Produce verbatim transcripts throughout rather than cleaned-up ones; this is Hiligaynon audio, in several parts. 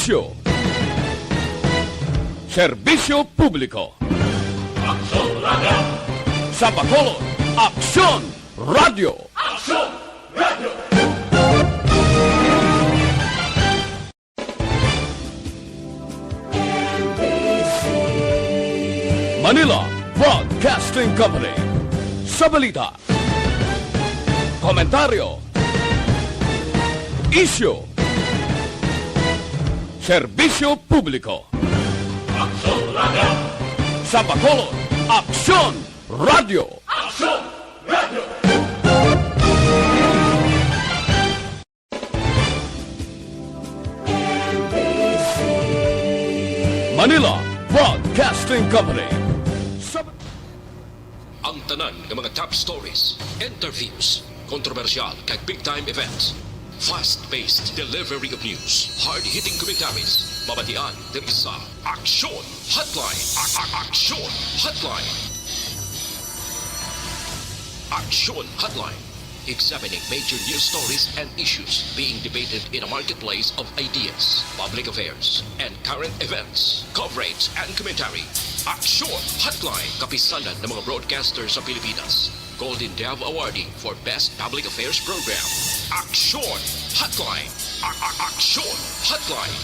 Isyu. Serbisyo publiko. Aksyon Radio. Sa Bacolod, Aksyon Radio. Aksyon Radio. Manila Broadcasting Company. Sa balita, komentaryo, isyu, serbisyo publiko. Aksyon Radio. Sa Bacolod, Aksyon Radio. Aksyon Radio. Manila Broadcasting Company. Sa Ang tanan nga mga top stories, interviews, kontrobersyal kag big time events. Fast-paced delivery of news, hard-hitting commentaries, mabatian diri sa Aksyon Hotline. A- a- Aksyon Hotline. Aksyon Hotline. Examining major news stories and issues being debated in a marketplace of ideas, public affairs, and current events. Coverage and commentary. Aksyon Hotline. Kapisanan ng mga broadcaster sa Pilipinas. Golden Dove Awardee for Best Public Affairs Program. Aksyon Hotline. A- a- Aksyon Hotline.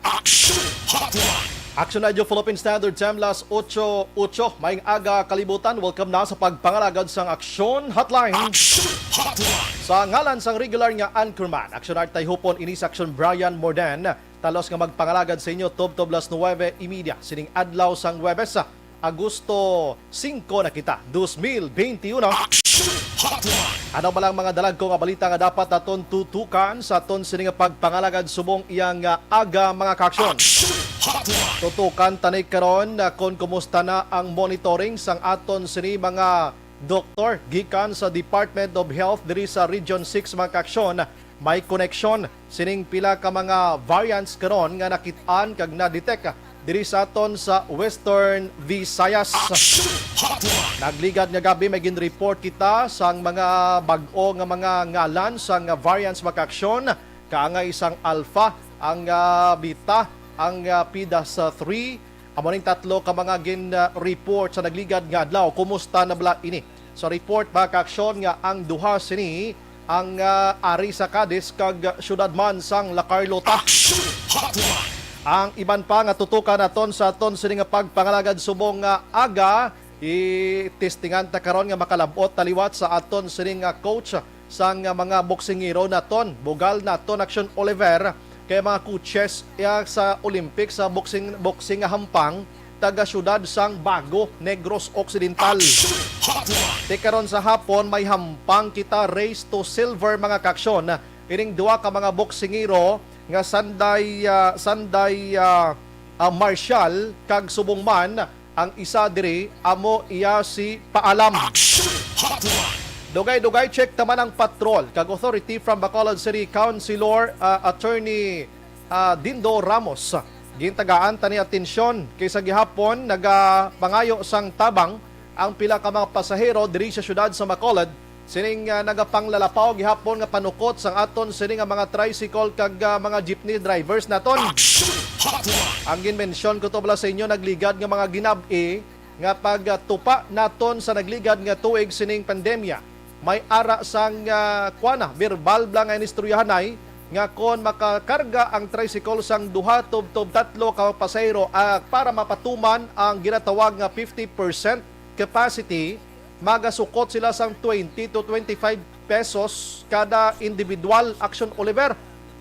Aksyon Hotline. Aksyon Radio Philippine Standard Time, las ocho ocho. Maayong aga, kalibutan. Welcome na sa pagpangalagad sang Aksyon Hotline. Aksyon Hotline. Sa ngalan sang regular nga anchorman, Aksyon Art Tayhupon, ini sa Aksyon Brian Morden. Talos nga magpangalagad sa inyo, tubtob las nuwebe y media sining adlaw sang Huwebes, Agosto singko na kita, dos mil benti uno. Aksyon Hotline. Ano ba lang mga dalagko nga balita nga dapat naton tutukan sa aton sini nga pagpangalagad subong iyang, ah, aga, mga kaaksyon? Aksyon Hotline. Tutukan tani karon, ah, kon kumusta na ang monitoring sang aton sini mga doktor gikan sa Department of Health diri sa Region six, mga kaaksyon. May koneksyon sining pila ka mga variants karon nga nakit-an kag na-detect diri sa aton sa Western Visayas. Aksyon Hotline. Nagligad nga gab-i may gin-report kita sang mga bag-o nga mga ngalan sang variants, mga kaaksyon, kaangay sang Alpha, ang, ah, Beta, ang, ah, Pidas, ah, three. Amo ning tatlo ka mga gin-report sa nagligad nga adlaw. Kumusta na bala ini? Sa report, mga kaaksyon, nga ang duha sini ang, ah, ari sa Cadiz kag siyudad man sang La Carlota. Aksyon Hotline. Ang iban pa nga tutukan naton sa aton sini nga pagpangalagad subong nga aga, itestingan ta karon nga makalab-ot ta liwat sa aton sini nga coach sang, ah, mga boksingero naton, bugal naton, Aksyon Oliver, kay mga coaches iya sa Olympic sa boxing, boxing nga hampang, taga siyudad sang Bago, Negros Occidental. Aksyon Hotline. Ti karon sa hapon, may hampang kita race to silver, mga kaaksyon. Ining duha ka mga boksingero nga sanday, ah, sanday, ah, ah, martial kag subong man, ang isa diri amo iya si Paalam. Aksyon Hotline. Dugay-dugay check naman ang patrol kag authority from Bacolod City Councilor, ah, Attorney, ah, Dindo Ramos. Gintagaan tani atensyon kay sa gihapon nagapangayo sang tabang ang pila ka mga pasahero diri sa siyudad sa Bacolod sining, ah, nagapanglalapaw gihapon nga panukot sang aton sini nga mga tricycle kag, ah, mga jeepney drivers naton. Aksyon Hotline. Ang ginmensyon ko to bala sa inyo, nagligad nga mga ginab-i nga pagtupa naton sa nagligad nga tuig sining pandemya. May ara sang, ah, kuana, verbal bala nga inistoryahanay nga kon makakarga ang tricycle sang duha tubtob tatlo ka pasahero, ah, para mapatuman ang ginatawag nga fifty percent capacity, magasukot sila sang twenty to twenty-five pesos kada individual, Aksyon Oliver.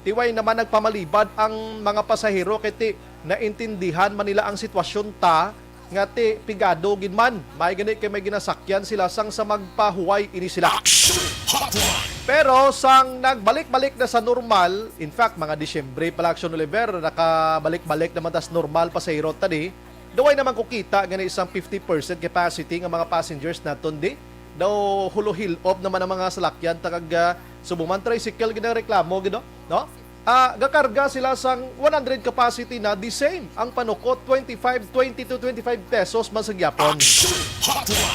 Ti way naman nagpamalibad ang mga pasahero kay ti naintindihan man nila ang sitwasyon ta nga ti pigado gid man. May gani kay may ginasakyan sila sang sa magpahuway ini sila. Aksyon Hotline. Pero sang nagbalik-balik na sa normal, in fact, mga Disyembre pa lang, Aksyon Oliver, nakabalik-balik naman tas normal pasahero ta di. Daw way naman ko kita gani isang fifty percent capacity nga mga passengers naton di. Daw hulohil-op naman ang mga salakyan ta kag, ah, subong man tricycle gid ang reklamo gid, no? No? Ah, gakarga sila sang one hundred capacity na, the same ang panukot, twenty-five, twenty to twenty-five pesos man sa gyapon.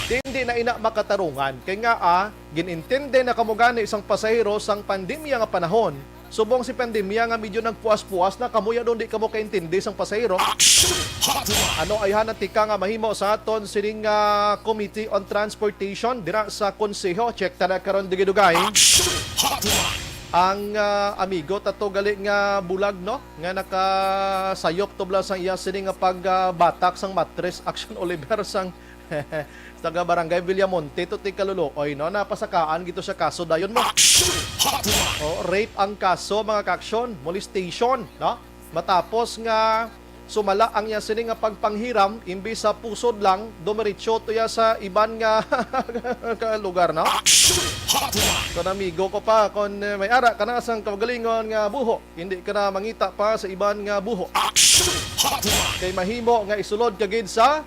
Di, hindi na ina makatarungan. Kay nga, ah, ginintindi na kamo gani sang pasahero sang pandemya nga panahon. Subong si pandemya nga medyo nagpuas-puas na, kamo ya daw di kamo kaintindi sang pasahero. Ano ayhan ang tika nga mahimo sa aton sining, ah, Committee on Transportation dira sa Konseho? Check ta na karon, dugay-dugay. Ang, ah, amigo tato gali nga bulag, no? Nga nakasayop to bala sang iya sini nga pagbatak sang matres, Action Oliver, sang taga Barangay Villamonte to ti kaluluoy, no? Napasakaan gito siya kaso dayon mo. Oh, rape ang kaso, mga kaaksyon, molestation, no? Matapos nga sumala ang iya sini nga pagpanghiram, imbis sa pusod lang, dumiretso to ya sa iban nga ka lugar, no? Kon amigo ko pa, kon, eh, may ara ka na sang kaugalingon nga buho, hindi ka na mangita pa sa iban nga buho. Kay mahimo nga isulod ka gid sa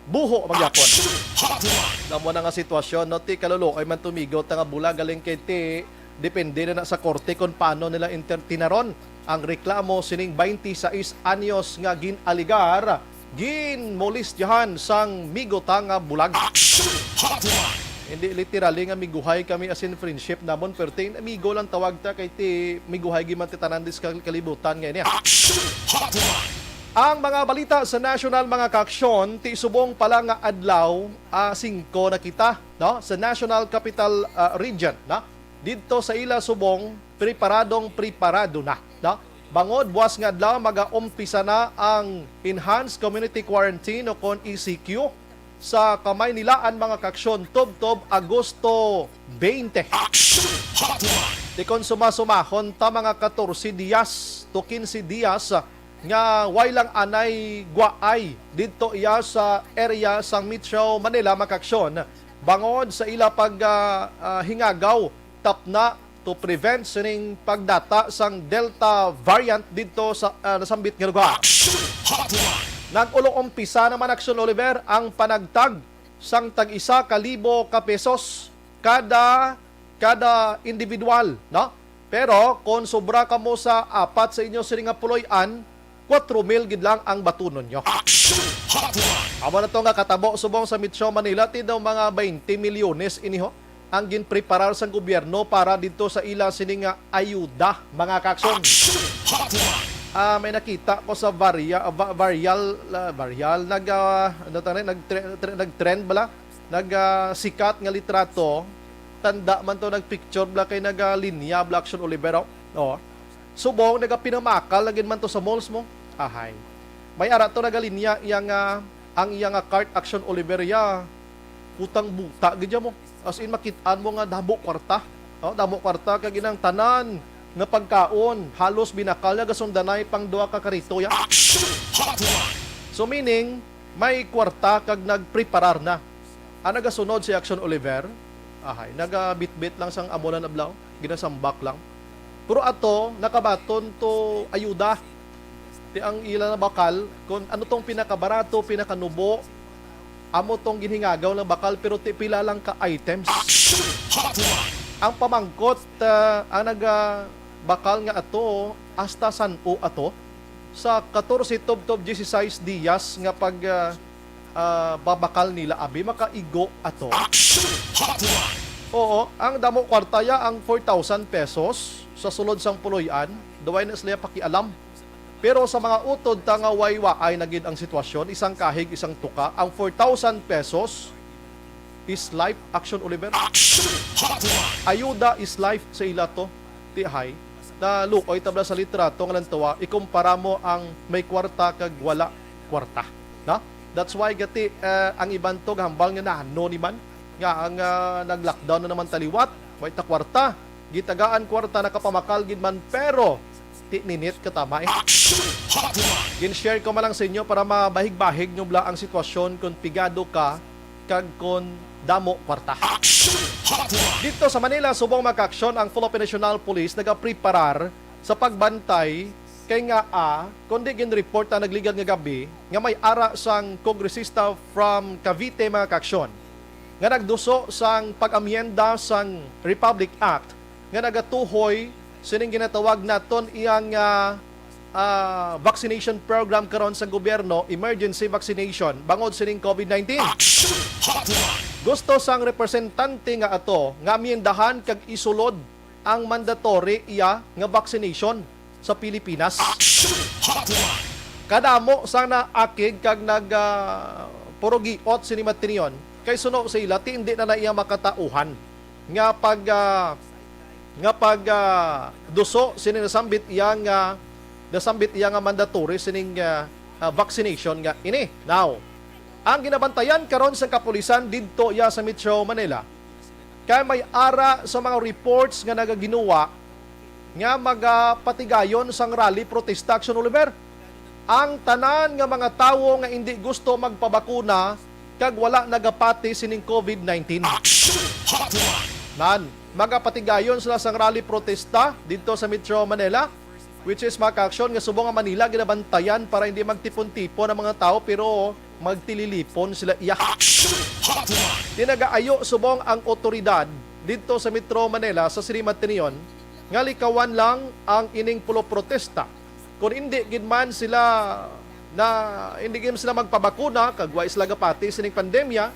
buho, magyapon. Amo na nga sitwasyon, no? Ti kaluluoy man tumigo ta nga bula galing kay ti depende na, na sa korte kung paano nila inter-, tinaron ang reklamo sining twenty-six anyos nga gin-aligar, ginmolestyahan sang migo ta nga bulag. Hindi literally nga miguhay kami as in friendship namon, pero ti amigo lang tawag ta kay ti miguhay giman ti tanan dis kal-, kalibutan nga ini. Ang mga balita sa national, mga kaaksyon, ti subong pala nga adlaw, ah, singko na kita, no? Sa National Capital, ah, Region, no? Didto sa ila subong, preparadong preparado na, no? Bangod buwas nga adlaw, magaumpisa na ang enhanced community quarantine o kon E C Q sa Kamaynilaan, mga kaaksyon, tubtob Agosto twenty. Di kon sumasumahon ta, mga katorse dias to kinse dias nga way lang anay gwaay didto iya sa area sang Metro Manila, mga kaaksyon, bangod sa ila pag, ah, ah, hingagaw tapna to prevent sining pagdata sang Delta variant didto sa, ah, nasambit nga lugar. Nag-ulo-umpisa naman, Action Oliver, ang panagtag sang tag-isa ka libo ka pesos kada, kada individual, no? Pero kon sobra kamo sa apat sa inyo sini nga puloy-an, kuwatro mil gid lang ang batunon nyo. Amo na to nga katabo subong sa Metro Manila, ti daw mga twenty milyones ini ho ang ginpreparar sang gobyerno para didto sa ila sini nga ayuda, mga kaaksyon. Ah, may nakita ko sa varia-, va-, varial, ah, varial, nag, ah, ano tawag na, nag-tre-, tre-, nag-trend bala? Nag, ah, sikat nga litrato, tanda man to, nagpicture bala kay nagalinya bala, Action Oliver, oh. Oh. Subong, nagapinamakal na gid man to sa malls mo. Ahay. May ara to nagalinya iya nga, ang iya nga cart, Action Oliver, ya. Putang buta gid ya mo. As in, makit-an mo nga damo kwarta. Oh, damo kwarta kag inang tanan nga pagkaon, halos binakal niya, gasundanay pang duha ka karito ya. So meaning, may kwarta kag nagpreparar na. Ang nagasunod si Action Oliver, ahay, nagabitbit lang sang amo na nablaw, ginasambak lang. Pero ato, nakabaton to ayuda. Ti ang ila na bakal, kung ano tong pinakabarato, pinakanubo, amo tong ginhingagaw na bakal, pero ti pila lang ka items. Ang pamangkot, ah, ang naga-, bakal nga ato, hasta san-o ato? Sa katorse tubtob dieciséis dias nga pag, ah, ah, babakal nila, abi, makaigo ato. Oo, ang damo kwarta ya, ang four thousand pesos sa sulod sang puloy-an, duway na sila pakialam. Pero sa mga utod ta nga way waay na gid ang sitwasyon, isang kahig, isang tuka, ang four thousand pesos is life, Action Oliver. Ayuda is life sa ila to, ti hay. Na luoy tabla sa litrato nga lantawa, ikumpara mo ang may kwarta kag wala kwarta, no? That's why gati, eh, ang iban to gahambal nga nano ni man nga ang, ah, nag-lockdown na naman taliwat, way ta kwarta, gitagaan kwarta, nakapamakal gid man, pero ti ninit katama eh. Gin-share ko man lang sa inyo para mabahig-bahig nyo bala ang sitwasyon kung pigado ka kag kon damo kwarta. Dito sa Manila, subong, mga kaaksyon, ang Philippine National Police nagapreparar sa pagbantay kay nga, ah, kundi ginreport ang nagligad nga gabi nga may ara sang kongresista from Cavite, mga kaaksyon, nga nagduso sang pag-amyenda sang Republic Act nga nagatuhoy sining ginatawag naton iyang, ah, ah, vaccination program karon sa gobyerno, emergency vaccination, bangod sining COVID nineteen. Action Hotline! Gusto sang representante nga ato nga amyendahan kag isulod ang mandatory iya nga vaccination sa Pilipinas. Action Hotline! Kadamo sang naakig kag nag, ah, purugiot sini Matinion kay suno sa ila ti indi na na iya makatauhan nga pag, ah, nga pag, ah, duso sini nasambit iya nga, nasambit iya nga mandatory sining, ah, ah, vaccination nga ini. Now, ang ginabantayan karon sang kapulisan didto iya sa Metro Manila kay may ara sa mga reports nga nagaginuwa nga magapatigayon sang rally protesta, Action Oliver, ang tanan nga mga tawo nga indi gusto magpabakuna kag wala nagapati sining COVID nineteen. Action Hotline! Nan, magapatigayon sila sang rally protesta didto sa Metro Manila, which is, mga ka-aksyon, nga subong ang Manila ginabantayan para hindi magtipon-tipon ang mga tawo, pero magtililipon sila iya. Action Hotline! Tinagaayo subong ang otoridad didto sa Metro Manila sa sini Matinion nga likawan lang ang ining pulo protesta. Kung hindi gid man sila na, hindi gid sila magpabakuna kag wa sila gapati sining pandemya,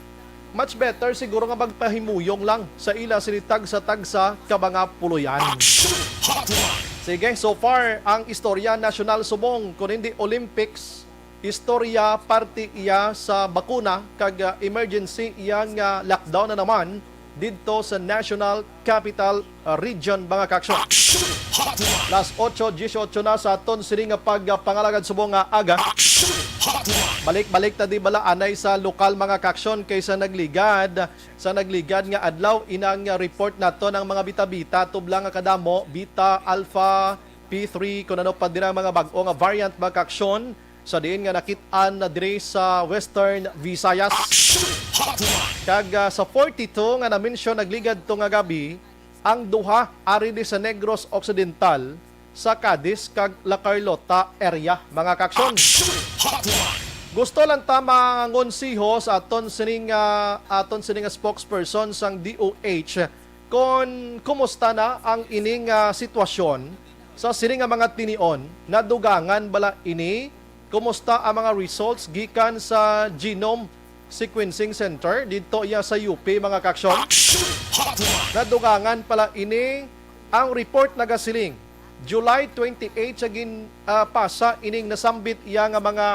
much better siguro nga magpahimuyong lang sa ila sini tagsa-tagsa ka mga puloy-an. Action Hotline! Sige, so far ang istorya nasyonal subong, kung hindi Olympics, istorya parte iya sa bakuna kag, ah, emergency iya nga lockdown na naman didto sa National Capital, ah, Region, mga ka-aksyon. Action Hotline! Las otso dieciocho na sa aton sini nga pagpangalagad subong nga aga. Action Hotline! Balik-balik ta di bala anay sa lokal, mga ka-aksyon, kay sa nagligad, sa nagligad nga adlaw, inang report naton ang mga bita-bita, tublang nga kadamo, Beta, Alpha, P three, kun ano pa dira ang mga bag-o nga variant, mga ka-aksyon, sa diin nga nakit-an na diri sa Western Visayas. Action Hotline! Kag, ah, sa forty-two nga na-mention nagligad to nga gabi, ang duha ari di sa Negros Occidental, sa Cadiz kag La Carlota area, mga ka-aksyon. Action Hotline! Gusto lang ta mangonsiho sa aton sining, ah, aton sining spokesperson sang D O H kon kumusta na ang ining, ah, sitwasyon sa sini nga mga tinion. Nadugangan bala ini? Kumusta ang mga results gikan sa Genome Sequencing Center didto iya sa U P, mga ka-aksyon? Action Hotline! Nadugangan pala ini. Ang report nagasiling, July twenty-eight sa gin-, ah, pasa ining nasambit iya nga mga,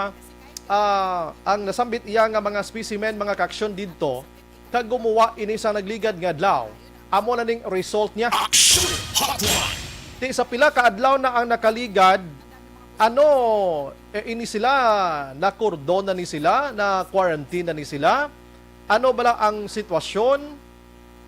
ah, ang nasambit iya nga mga specimen, mga ka-aksyon, didto, kag gumuwa ini sa nagligad nga adlaw. Amo na ning result niya. Action Hotline! Ti sa pila ka adlaw na ang nakaligad, ano, eh, ini sila, nakordon na ni sila, na quarantine na ni sila? Ano bala ang sitwasyon?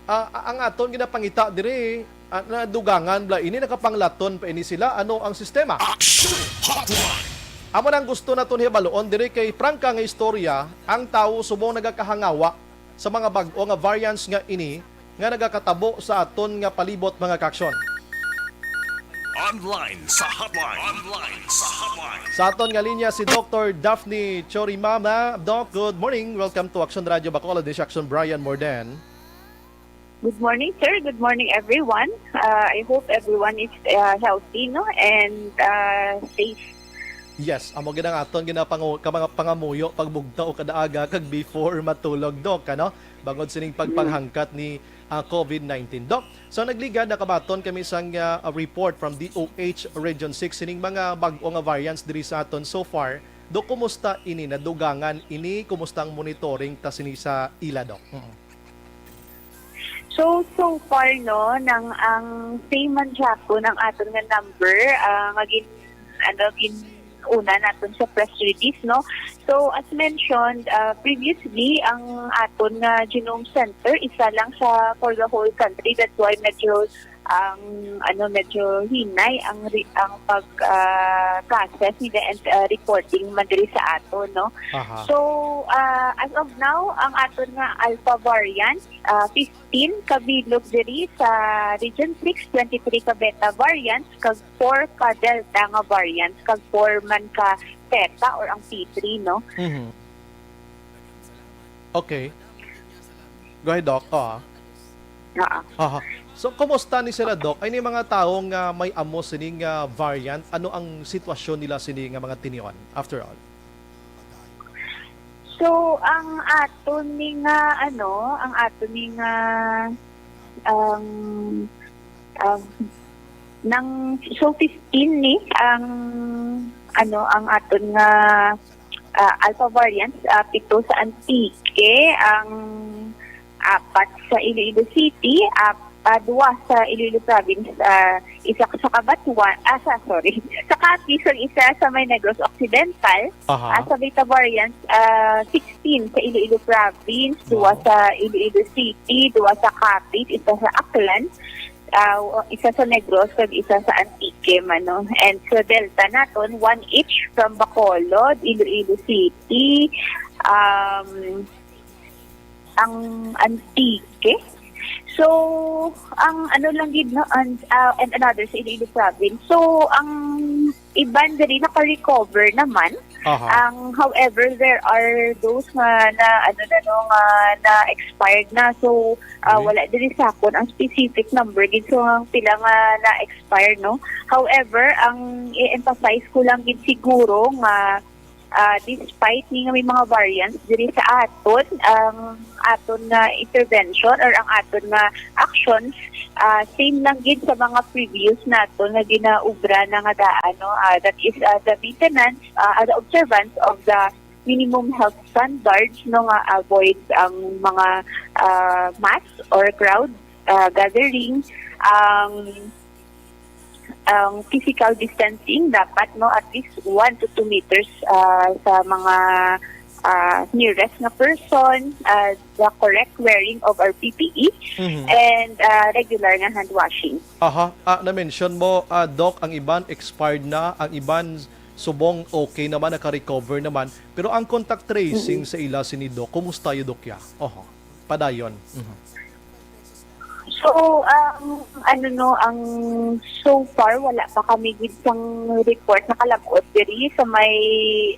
Ah, a-, ang aton ginapangita diri, ah, nadugangan bala ini, nakapanglaton pa ini sila? Ano ang sistema? Action Hotline! Amo nang gusto naton hibaluon diri kay prangka nga istorya, ang tawo subong nagakahangawa sa mga bag-o nga variants nga ini nga nagakatabo sa aton nga palibot, mga ka-aksyon. Online sa hotline. Online sa hotline. Sa aton nga linya si Doctor Daphne Chorimama. Doc, good morning. Welcome to Action Radio Bacolod. This is Action Brian Morden. Good morning, sir. Good morning, everyone. Uh, I hope everyone is, uh, healthy, no? And, uh, safe. Yes, amo gid ang aton ginapangu-, ka mga pangamuyo pagbugtaw kada aga kag before matulog, Doc, ano? Bangod sining pagpanghangkat ni, ah, COVID nineteen. Doc, so nagligad, nakabaton kami sang, ah, report from D O H Region six sining mga bag-o nga variants diri sa aton so far. Doc, kumusta ini? Nadugangan ini? Kumusta ang monitoring ta sini sa ila, Doc? Mm. So, so far, no, nang ang same man gyapon ang aton nga number, ah, nga gin-, ano, gin-una naton sa press release, no? So, as mentioned, ah, previously, ang aton nga Genome Center, isa lang sa for the whole country. That's why medyo, ang, ano, medyo hinay ang re-, ang pag, ah, process nila and, ah, reporting man diri sa aton, no? Aha. So, ah, as of now, ang aton nga Alpha variant, ah, fifteen ka bilog diri sa Region six, twenty-three ka Beta variants, kag four ka Delta nga variants, kag four man ka Theta or ang P three, no? Mhm. Okay. Go ahead, Doc. Oo. Oo. Aha. So, kumusta ni sila, Doc? Ay, ni mga tawo nga may amo sining, ah, variant, ano ang sitwasyon nila sini nga mga tinion, after all? So, ang aton ni nga, ano, ang aton ni nga, ang, ang, nang, so, fifteen ni ang, ano, ang aton nga, ah, Alpha variant, ah, pito sa Antique, ang apat sa Iloilo City, ap-, ah, duwa sa Iloilo Province, ah, isa sa Cabatuan, ah, sa, sorry, sa Capiz, ang isa sa may Negros Occidental, Aha. ah, sa Beta Variant, ah, sixteen sa Iloilo Province, duwa Wow. sa Iloilo City, duwa sa Capiz, isa sa Aklan, ah, isa sa Negros, kag isa sa Antique, mano. And sa Delta naton, one each from Bacolod, Iloilo City, um, ang Antique. So, ang ano lang gid, no, and, ah, and another sa Iloilo province. So, ang iban diri naka-recover naman. Aha. Ang, however, there are those nga na, ano na, no, nga na-expired na. So, ah, Okay. wala diri sa akon ang specific number gid so ang pila nga na-expire, no. However, ang i-emphasize ko lang gid siguro nga, ah, despite ni nga may mga variants diri sa aton, ang aton nga intervention or ang aton nga actions, ah, same lang gid sa mga previous naton nga ginaubra na nga daan, no. Ah, that is, ah, the maintenance, ah, the observance of the minimum health standards, no, nga avoid ang mga, ah, mass or crowd, ah, gathering, ang, ang physical distancing dapat, no, at least one to two meters, ah, sa mga, ah, nearest nga person, ah, the correct wearing of our P P E, Mhm. and, ah, regular nga hand washing. Aha, ah, na-mention mo, ah, Doc, ang iban expired na, ang iban subong okay naman, naka-recover naman. Pero ang contact tracing sa ila sini, Doc, kumusta yo, Doc, ya? Oho, padayon. Mhm. So, um, ano, no, ang so far wala pa kami gid sang report nakalab-ot diri sa may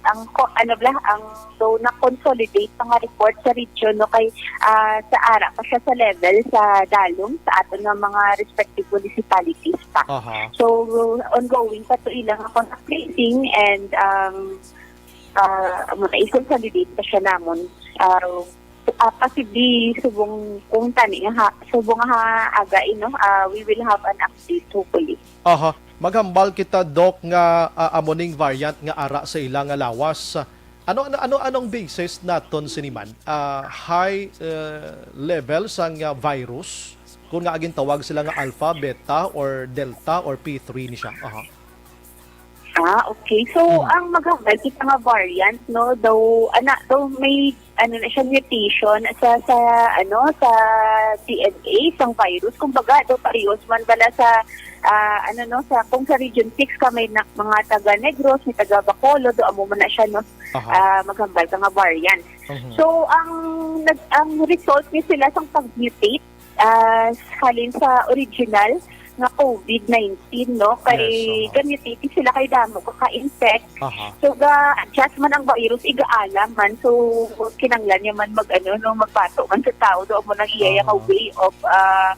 ang ko-, ano bla, ang so na-consolidate pa nga report sa region, no, kay, ah, sa ara pa siya sa level sa dalom sa aton nga mga respective municipalities pa. Aha. So, ongoing pa to ilang contact tracing and, um, ah, amo na, i-consolidate pa siya namon. Ah, ah, possibly, subong kung tani nga ha, subong nga ha, aga, eh, no, ah, we will have an update, hopefully. Aha. Maghambal kita, Doc, nga, ah, amo ning variant nga ara sa ila nga lawas. Ano, ano, ano, anong basis naton sini man? Ah, high, eh, level sang, ah, virus? Kung nga gintawag sila nga alpha, beta, or delta, or P three ni siya? Aha. Ah, okay. So, Hmm. ang maghambal kita nga variant, no, daw, ana, daw may, ano na siya, mutation sa, sa, ano, sa D N A sang virus. Kumbaga, daw parehas man bala sa, ah, ano, no, sa, kung sa Region six ka may na, mga taga Negros, may taga Bacolod, daw amo man na siya, no, Aha. ah, maghambal ka nga variant. Mhm. So, ang, nag, ang result ni sila sang pag-mutate, ah, halin sa original nga COVID nineteen, no? Kay Yes, aha. Ga-mutate sila kay damo ka ka-infect. Aha. So, ga-adjust man ang virus, igaalam man. So, kinanglan niya man mag, ano, no, magbato man sa tao. Do mo nang iya nga Aha. way of, ah,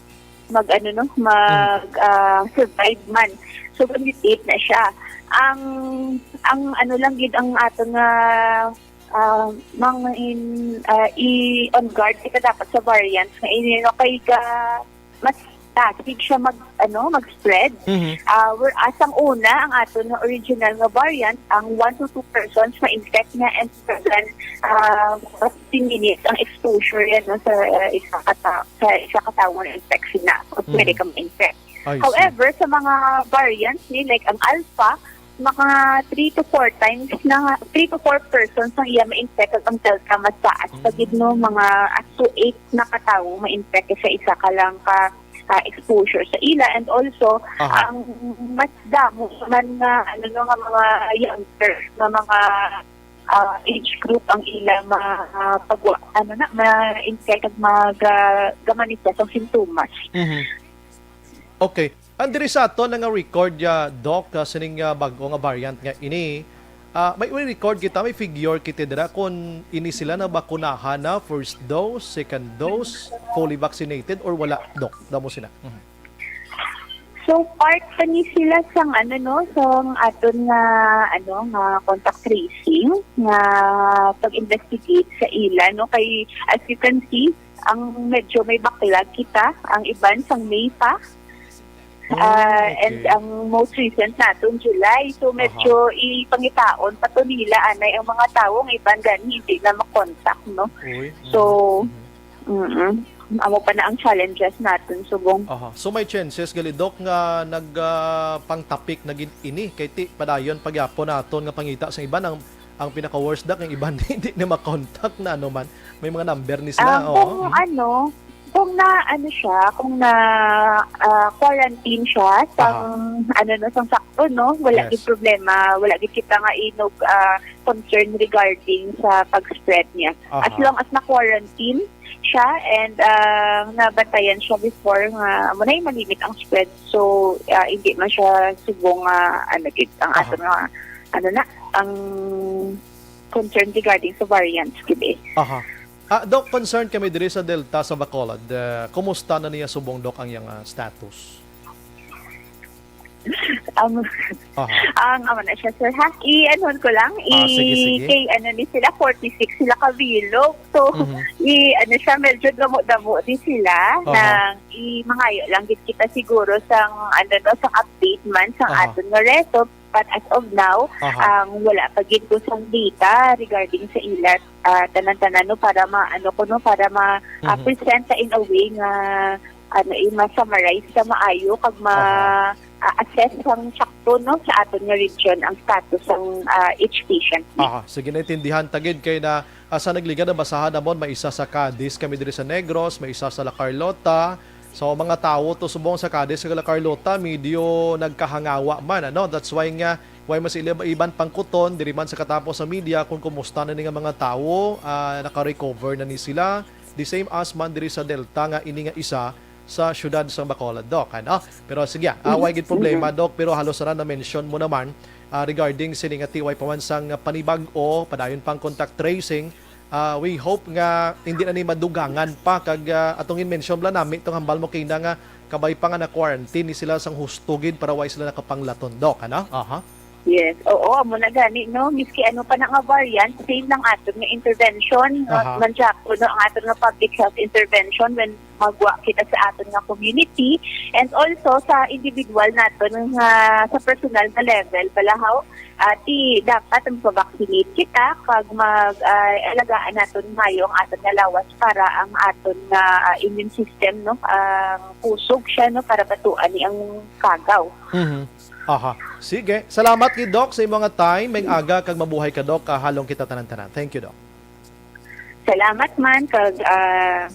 mag, ano, no, mag, ah, survive man. So, ga-mutate na siya. Ang, ang ano lang gid ang aton nga, ah, mga in, ah, i-on guard kita dapat sa variants nga ini, no, kay ga, mas tasig siya mag, ano, mag-spread. Mhm. Ah, whereas ang una, ang aton nga original nga variant, ang one to two persons ma-infect niya and then, ah, fifteen minutes ang exposure yan, no, sa, ah, isa ka ta-, sa isa ka tawo na infection na. O pwede Mhm. ka ma-infect. I see. However, sa mga variants ni, like ang Alpha, mga three to four times na, three to four persons ang iya ma-infect, kag ang Delta mas taas pa gid, no, mga up to eight na ka tawo ma-infect sa isa ka lang ka, ah, exposure sa ila. And also, Aha. ang mas damo man nga, ano, no, nga mga younger, nga mga, ah, age group ang ila ma-, ah, pagwa-, ano na, ma-infect kag mag, ah, ga-manifest ang sintomas. Mhm. Okay. Ang diri sa aton nga record, ah, Doc, ah, sining, ah, bag-o nga variant nga ini, ah, may record kita, may figure kita dira kung ini sila nabakunahan na, first dose, second dose, fully vaccinated, or wala, Doc? Damo sila. Mhm. So, part pa ni sila sang, ano, no, sang aton nga, ano, nga contact tracing, nga pag-investigate sa ila, no, kay, as you can see, ang medyo may backlog kita, ang iban sang May pa. Oh, ah, and okay. Ang most recent naton, July. So, medyo Aha. Ipangitaon pa to nila, anay, ang mga tawo nga iban gani hindi na makontak, no? Uy. So, Mhm. mm-mm. Amo pa na ang challenges naton subong. Aha. So, may chances gali, Doc, nga nag, ah, pangtapik na gid ini kay ti padayon pagyapon naton nga pangita sa iban ang, ang pinaka-worst, Doc, ang iban hindi na makontak na ano man. May mga number ni sila, Um, oo. Kung Mhm. ano, kung na, ano siya, kung na, ah, quarantine siya, sang, Aha. ano, no, sang sakto, no? Wala Yes. gid problema, wala gid kita nga inog, ah, concern regarding sa pag-spread niya. As Aha. long as na-quarantine siya and, ah, nabantayan siya before nga amo na yung malimit ang spread. So, ah, hindi man siya subong nga, ano, gid, ang Aha. ato nga, ano na, ang concern regarding sa variants gid eh. Aha. Ah, Doc, concerned kami diri sa Delta sa Bacolod. Ah, kumusta na niya subong, Doc, ang iyang, ah, status? Um, Aha. Ang, amo na siya, sir, ha? I-anon ko lang, Ah, sige, i-, sige. kay ano ni sila, forty-six sila kabilog. So, Mhm. i-, ano siya, medyo damo-damo din sila Aha. nang i-, mangayo lang gid kita siguro sang, ano, no, sang update man sang Aha. aton nga reso. But as of now, Aha. ang wala pa gid ko sang data regarding sa ila, ah, tanan-tanan, no, para ma-, ano ko, no, para ma-, ah, Mhm. present sa in a way nga, ano, eh, ma-summarize sa maayo kag ma-, Aha. ah, assess sang sakto, no, sa aton nga region ang status sang, ah, each patient. Aha, sige, naintindihan ta gid kay na, ah, sa nagligad nabasahan namon, may isa sa Cadiz kami diri sa Negros, may isa sa La Carlota. So, mga tawo to subong sa Cadiz kag La Carlota, medyo nagkahangawa man, ano? That's why nga, why mas ila iban pangkuton, diri man sa katapos sa media, kung kumusta na ni nga mga tawo, ah, naka-recover na ni sila. The same as man diri sa Delta nga ini nga isa sa siyudad sa Bacolod, Doc, ano? Pero sige, ah, Mhm. way gid problema, Mhm. Doc, pero halos na na-mention mo naman, ah, regarding sini nga ti way pa man sang panibag-o, padayon pang contact tracing. Ah, we hope nga hindi na ni madugangan pa kag, ah, atong in-mention bala nami itong hambal mo kina nga kabay pa nga na-quarantine ni sila sang husto gid para way sila nakapanglaton, Doc, ano? Aha. Yes, oo, amo na gani, no? Miski ano pa na nga variant, same lang aton nga intervention, no? Aha. Man siya po, no? Ang aton nga public health intervention when magwa kita sa aton nga community and also sa individual naton nga sa personal nga level, balahaw, ah, ti dapat ang pa-vaccinate kita kag mag, ah, alagaan naton mayo ang aton nga lawas para ang aton nga, ah, immune system, no? Ang kusog siya, no? Para batuan ni ang kagaw. Mhm. Aha. Sige. Salamat gid, Doc, sa imong nga time. May aga kag mabuhay ka, Doc. Kahalong kita tanan-tanan. Thank you, Doc. Salamat man kag, ah,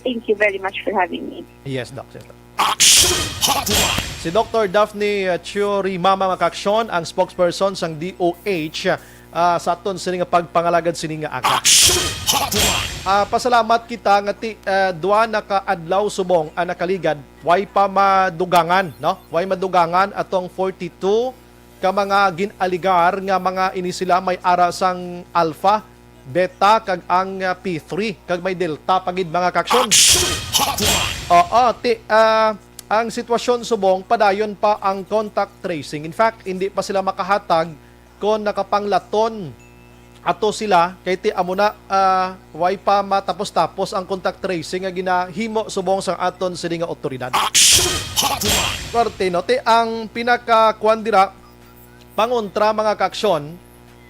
thank you very much for having me. Yes, Doc. Yes, Doc. Action Hotline. Si Doctor Daphne, uh, Chiorima, mga kaaksyon, ang spokesperson sang D O H, ah, sa aton sini nga pagpangalagad sini nga aga. Action Hotline. Ah, pasalamat kita nga ti-, ah, duha na ka adlaw subong ang nakaligad, way pa madugangan, no? Way madugangan atong forty-two ka mga gin-aligar nga mga ini sila may ara sang Alpha, Beta, kag ang, ah, P three, kag may Delta pa gid, mga kaaksyon. Action Hotline. Oo, ti-, ah, ang sitwasyon subong, padayon pa ang contact tracing. In fact, hindi pa sila makahatag kon nakapanglaton ato sila, kay ti amo na, ah, way pa matapos-tapos ang contact tracing nga ginahimo subong sang aton sini nga awtoridad. Action Hotline. Korte, no? Ti ang pinakakuan dira, pangontra, mga kaaksyon,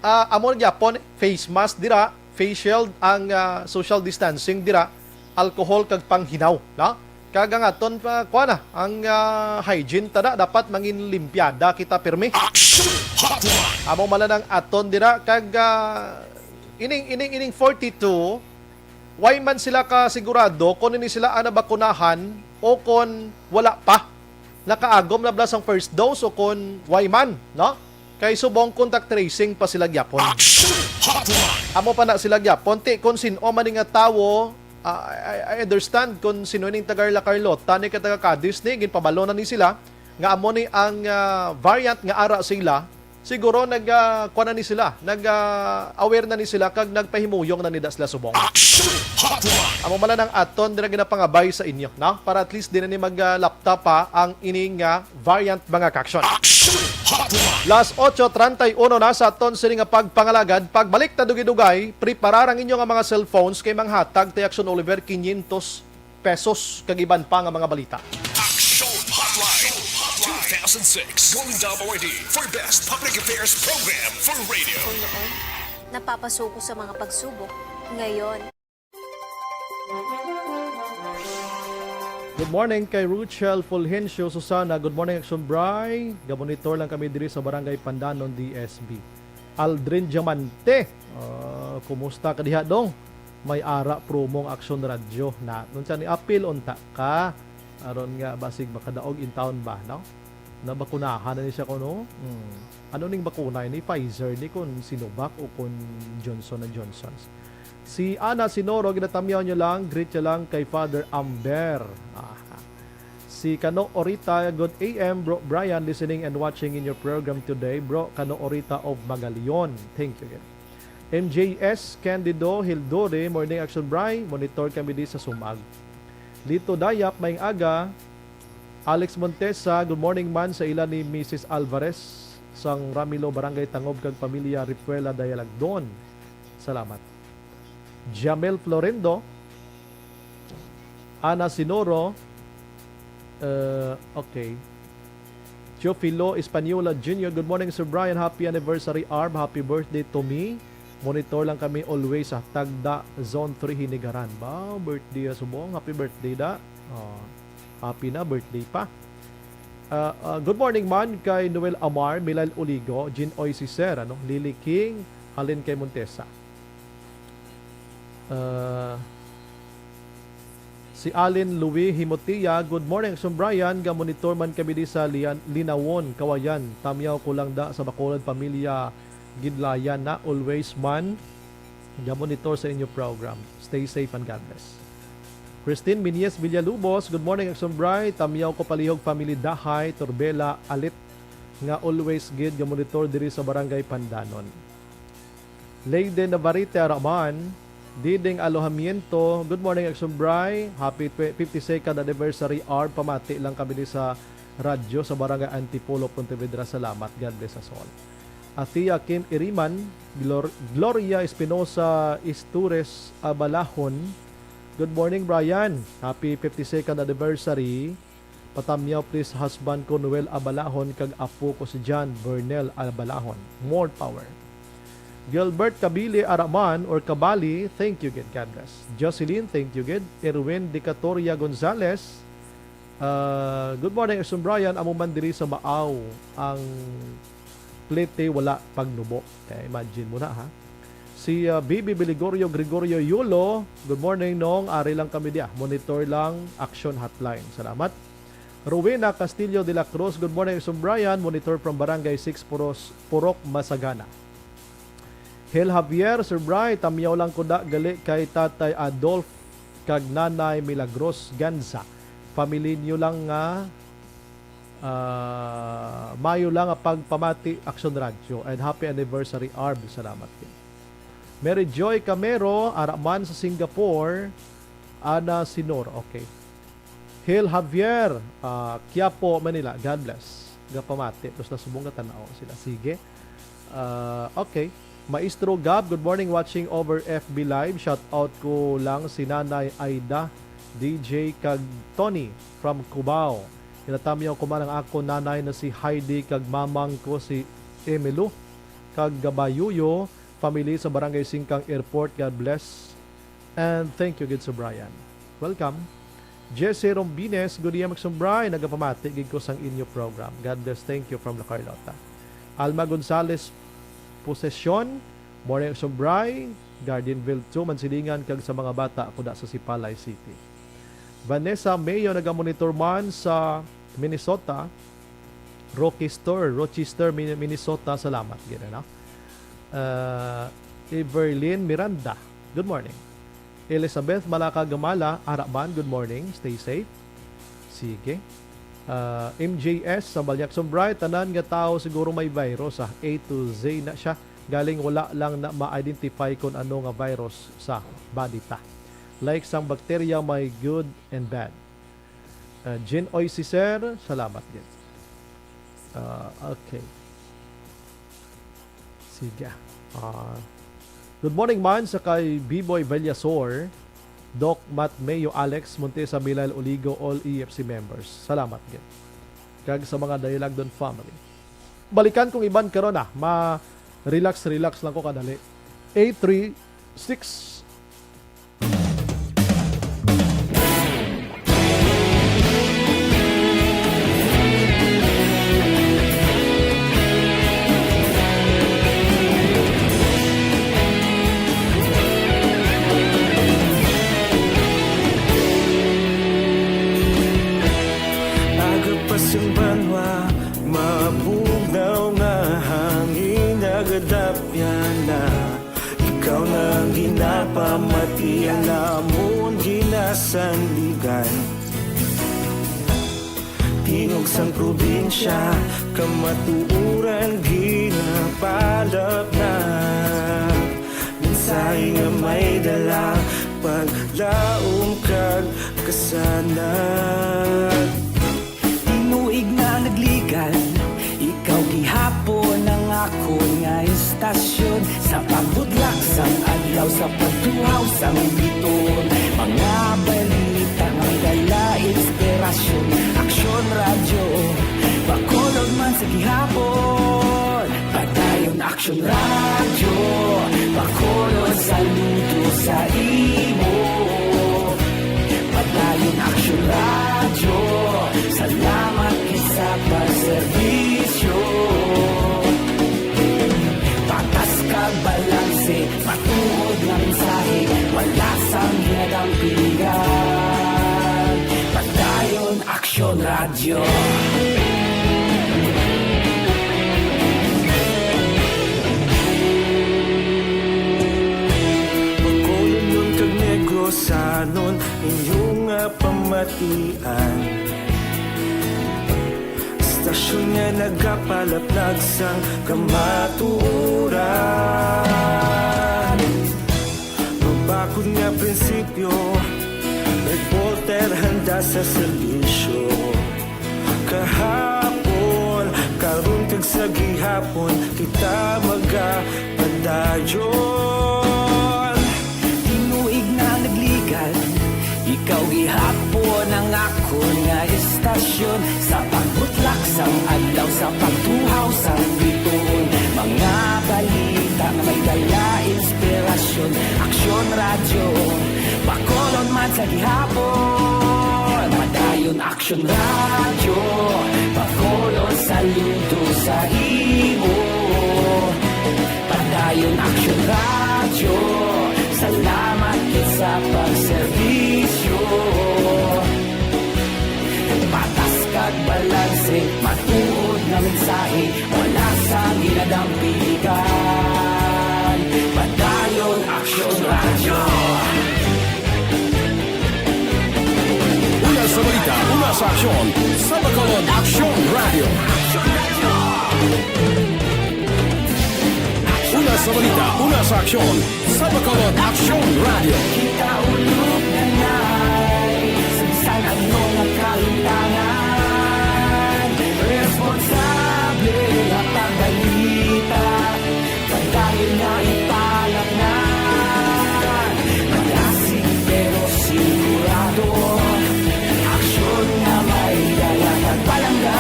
ah, amo na gyapon, face mask dira, face shield, ang, ah, social distancing dira, alcohol kag panghinaw, no? Kag ang aton pa, kuan na, ang, ah, hygiene ta na, dapat mangin limpyada kita pirmi. Action Hotline. Amo man lang ang aton dira, kag, ah, ining, ining, ining forty-two, way man sila kasigurado kung ini sila ang nabakunahan o kung wala pa. Nakaagom na bala sang first dose o kung way man, no? Kay subong contact tracing pa sila gyapon. Action Hotline. Amo pa na sila gyapon. Ti kung sin-o man ni nga tawo, ah, I, I, I understand kung sino ning taga La Carlota ni kay taga Cadiz ni, ginpabalo na ni sila nga amo ni ang, ah, variant nga ara sa ila. Siguro nag, ah, kuwan na ni sila, nag, ah, aware na ni sila, kag nagpahimuyong na ni da sila subong. Action Hotline! Amo man lang ang aton dira ginapangabay sa inyo, no? Para at least di na ni mag, ah, lapta pa ang ining, ah, variant, mga ka-action. Action Hotline! Las ocho treinta y uno na sa aton sini nga pagpangalagad. Pagbalik ta dugay-dugay, preparar ang inyo nga mga cellphones kay manghatag ta Action Oliver quinientos pesos kag iban pa nga mga balita. Action Hotline two thousand six Golden Dove Awardee for Best Public Affairs Program for Radio. Kung noon, napapasuko sa mga pagsubok, ngayon, Good morning kay Ruchel Fulgencio Susana. Good morning, Action Bri. Gamonitor lang kami diri sa Barangay Pandanon, D S B. Aldrin Diamante. Ah, kumusta ka diha, dong? May ara promo ang Action Radio na. Nung siya ni apil unta ka, aron nga basig makadaog in town ba, no? Nabakunahan na ni siya kuno. Hmm. Ano ning bakuna ini? Pfizer ni, kun Sinovac o kun Johnson and Johnson? Si Ana Sinoro, ginatamyaw niya lang, greet niya lang kay Father Amber. Aha. Si Kano Orita, good A M, Bro Brian, listening and watching in your program today, Bro Kano Orita of Magalion. Thank you, gid. M J S Candido Hildore, morning, Action Bri. Monitor kami di sa Sumag. Lito Dayap, maayong aga. Alex Montesa, good morning man sa ila ni Missus Alvarez sang Ramilo, Barangay Tangob, kag pamilya Ripuela Dayalagdon. Salamat. Jamel Florendo, Ana Sinoro, uh, okay. Teofilo Española Junior, good morning, Sir Brian. Happy anniversary, Arb. Happy birthday to me. Monitor lang kami always sa Tagda Zone three Hinigaran. Ba, birthday ya subong. Happy birthday, da. Oh, happy na, birthday pa. Ah, ah, good morning man kay Noel Amar, Milal Uligo, Jean Oy Siser, ano, Lily King, halin kay Montesa. Ah, si Allen Louis Himotia, good morning, Action Brian. Gamonitor man kami di sa Lian-, Linawon, Kawayan. Tamyaw ko lang da sa Bacolod, pamilya Gidlayan na. Always man gamonitor sa inyo program. Stay safe and God bless. Christine Minies Villalubos, good morning, Action Bri. Tamyaw ko palihog family Dahay, Torbela, Alit, nga always gid gamonitor diri sa Barangay Pandanon. Lady Navarrete Araman, Diding Alojamiento, good morning, Action Bri. Happy tw-, fifty-second anniversary, Arb. Pamati lang kami ni sa radyo sa Barangay Antipolo, Pontevedra. Salamat. God bless us all. Athea Kim Iriman, Glor-, Gloria Espinosa Istures Abalahon, good morning, Brian. Happy fifty-second anniversary. Patamyaw, please, husband ko, Noel Abalahon, kag apo ko, si John Bernel Abalahon. More power. Gilbert Kabili Araman or Kabali, thank you gid, God bless. Jocelyn, thank you gid. Erwin Dicatoria Gonzalez, ah, good morning, Action Brian. Amo man diri sa Maaw ang plete, wala pagnubo. Kaya imagine mo na, ha? Si, ah, B B Biligorio Gregorio Yulo, good morning, Nong. Ari lang kami diya. Monitor lang, Action Hotline. Salamat. Rowena Castillo de la Cruz, good morning, Action Brian. Monitor from Barangay six, Puros, Purok Masagana. Hel Javier, Sir Bri, tamyaw lang ko da gali kay Tatay Adolf kag Nanay Milagros Ganza. Family niyo lang nga, ah, mayo lang nga pagpamati, Action Radio, and happy anniversary, Arb. Salamat gid. Mary Joy Camero, ara man sa Singapore, Ana Sinor. Okay. Hel Javier, ah, Quiapo, Manila. God bless. Gapamati. Tapos nasubong nga tanaw sila. Sige. Ah, okay. Maestro Gab, good morning, watching over F B Live. Shout out ko lang si Nanay Aida, D J, kag Tony from Cubao. Ginatamyaw ko man ang akon nanay na si Heidi kag mamang ko si Emilio kag Gabayuyo family sa Barangay Singkang Airport. God bless. And thank you gid, Sir Brian. Welcome. Jesse Rombines, good evening, Sir Brian. Nagapamati gid ko sang inyo program. God bless. Thank you from La Carlota. Alma Gonzalez Posesion, morning, Sir Brian. Gardenville two, Mansilingan, kag sa mga bata ko da sa Sipalay City. Vanessa Mayo, nagamonitor man sa Minnesota. Rochester, Rochester, Min-, Minnesota. Salamat gid, ano? Uh, Everlyn Miranda, good morning. Elizabeth Malaka Gamala, ara man, good morning. Stay safe. Sige. Ah, M J S sa Balyak, Sumbray, tanan nga tawo siguro may virus, ah. A to Z na siya. Galing wala lang na ma-identify kung ano nga virus sa body ta. Like sang bacteria, may good and bad. Ah, Jin Oy si Sir, salamat gid. Ah, okay. Sige. Ah, good morning man sa kay B-Boy Villasor, Doc Matt Mayo, Alex Montesa, Milal Oligo, all E F C members. Salamat gid. Kag sa mga Dialagdon family. Balikan kong iban karon, ah. Ma-relax, relax lang ko kadali. Eight three six. Aga pa sing banwa, mabugnaw nga hangin, nagadapyan na. Ikaw na ang ginapamati, ang amon ginasandigan. Tingog sang probinsya, kamatuoran ginapalapnag. Mensahe nga may dala, paglaom kag kasanag. Tinuig na nagligan, ikaw gihapon ang akon nga istasyon. Sa pagbutlak sang adlaw, sa pagtuhaw sang bituon, mga balita nga may dala inspirasyon. Aksyon Radyo, Bacolod man sa gihapon. Padayon Aksyon Radyo, Bacolod, saludo sa imo. Padayon Aksyon Radyo, salamat gid sa pagserbisyo. Patas kag balanse, matuod nga mensahe, wala sang ginadampigan. Padayon Aksyon Radyo. Bacolodnon kag Negrosanon, inyo nga pamatian. Istasyon nga nagapalapnag sang kamatuoran. Mabakod nga prinsipyo, reporter handa sa serbisyo. Kahapon, karon kag sa gihapon, kita magapadayon. Tinuig na nagligan, ikaw gihapon ang akon nga istasyon. Sa pagbutlak sang adlaw, sa pagtuhaw sang bituon, mga balita nga may dala inspirasyon. Aksyon Radyo, Bacolod man sa gihapon. Padayon Aksyon Radyo, Bacolod, saludo sa imo. Padayon Aksyon Radyo, salamat gid sa pagserbisyo. Patas kag balanse, matuod nga mensahe, wala sang ginadampigan. Padayon Aksyon Radyo. Una sa balita, una sa aksyon, sa Bacolod Aksyon Radyo. Una sa balita, una sa aksyon, sa Bacolod Aksyon Radyo. Kita ulog na nay, sa bisan ano nga kahimtangan, responsable nga pagbalita, padayon nga ipalapngan. Malasig pero sigurado, aksyon nga may dala kag palangga.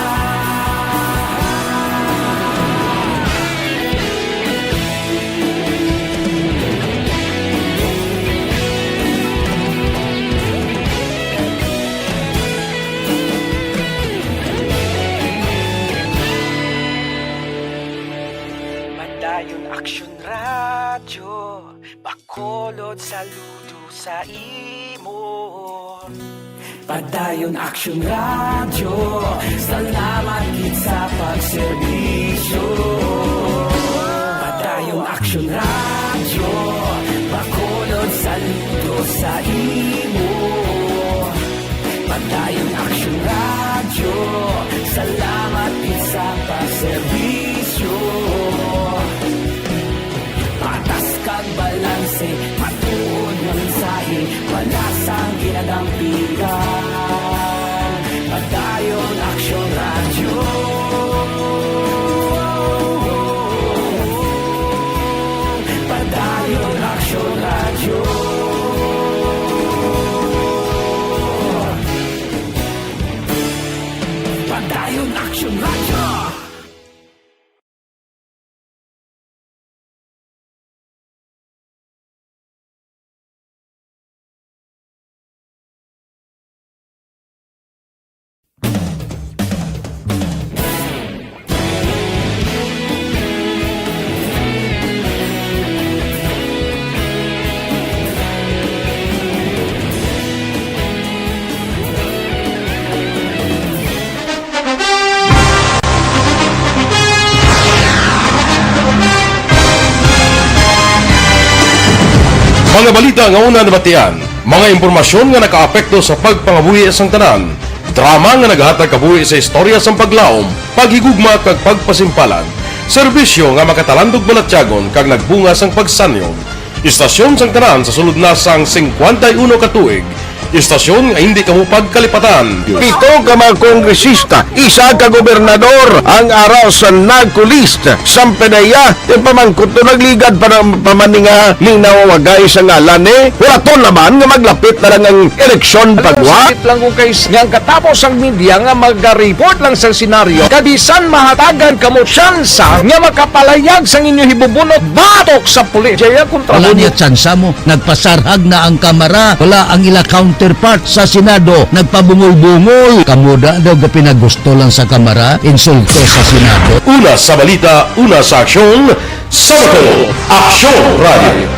Padayon Aksyon Radyo, Bacolod, saludo sa imo. Padayon Aksyon Radyo, salamat gid sa pagserbisyo. Padayon Aksyon Radyo, Bacolod, saludo sa imo. Padayon Aksyon Radyo, Mga balita nga una nabatian, mga impormasyon nga nakaapekto sa pagpangabuhi sang tanan, drama nga nagahatag kabuhi sa istorya sang paglaom, paghigugma kag pagpasimpalan, serbisyo nga makatalandog balatyagon kag nagbunga sang pagsanyog, istasyon sang tanan sa sulod na sang singkwenta y uno ka tuig, istasyon nga hindi kamo pagkalipatan. Pito ka mga kongresista, isa ka gobernador ang ara sa NAGCO list. Sang P D E A, ti pamangkot to nagligad pa na, pa man ni nga ninawagay sa ngalan ni. Hulaton naman nga maglapit na lang ang eleksyon. Alam mo, pagwa. Sakit lang kung kay nga ang katapos ang media nga mag-report lang sa senaryo, kabisan mahatagan kamo tsansa nga makapalayag sang inyo hibubunot batok sa pulis. Jaya kontra Wala mo niya tsansa mo. Nagpasarhag na ang Kamara. Wala ang ila counterpart sa Senado. Nagpabungol-bungol. Kamuda daw ga pinagusto lang sa Kamara. Insulto sa Senado. Una sa balita, una sa aksyon, sa Bacolod, Aksyon Radio.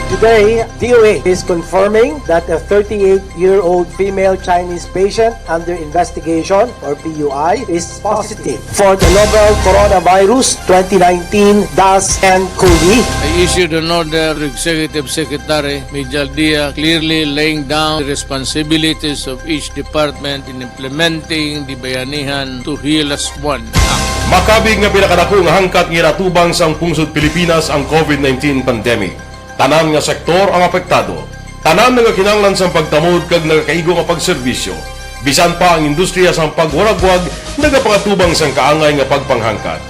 Today, D O A is confirming that a thirty-eight-year-old female Chinese patient under investigation, or P U I, is positive for the novel Coronavirus twenty nineteen dash N COVID. I issued an order to Executive Secretary Mijal Dia, clearly laying down the responsibilities of each department in implementing the Bayanihan to Heal Us One Act. Makabig nga pinakadako nga hangkat nga ginatubang sang pungsod Pilipinas ang COVID nineteen pandemic. Tanan nga sektor ang apektado. Tanan nagakinahanglan sang pagtamod kag nagakaigo nga pagserbisyo. Bisan pa ang industriya sang pagwaragwag nagapangatubang sang kaangay nga pagpanghangkat.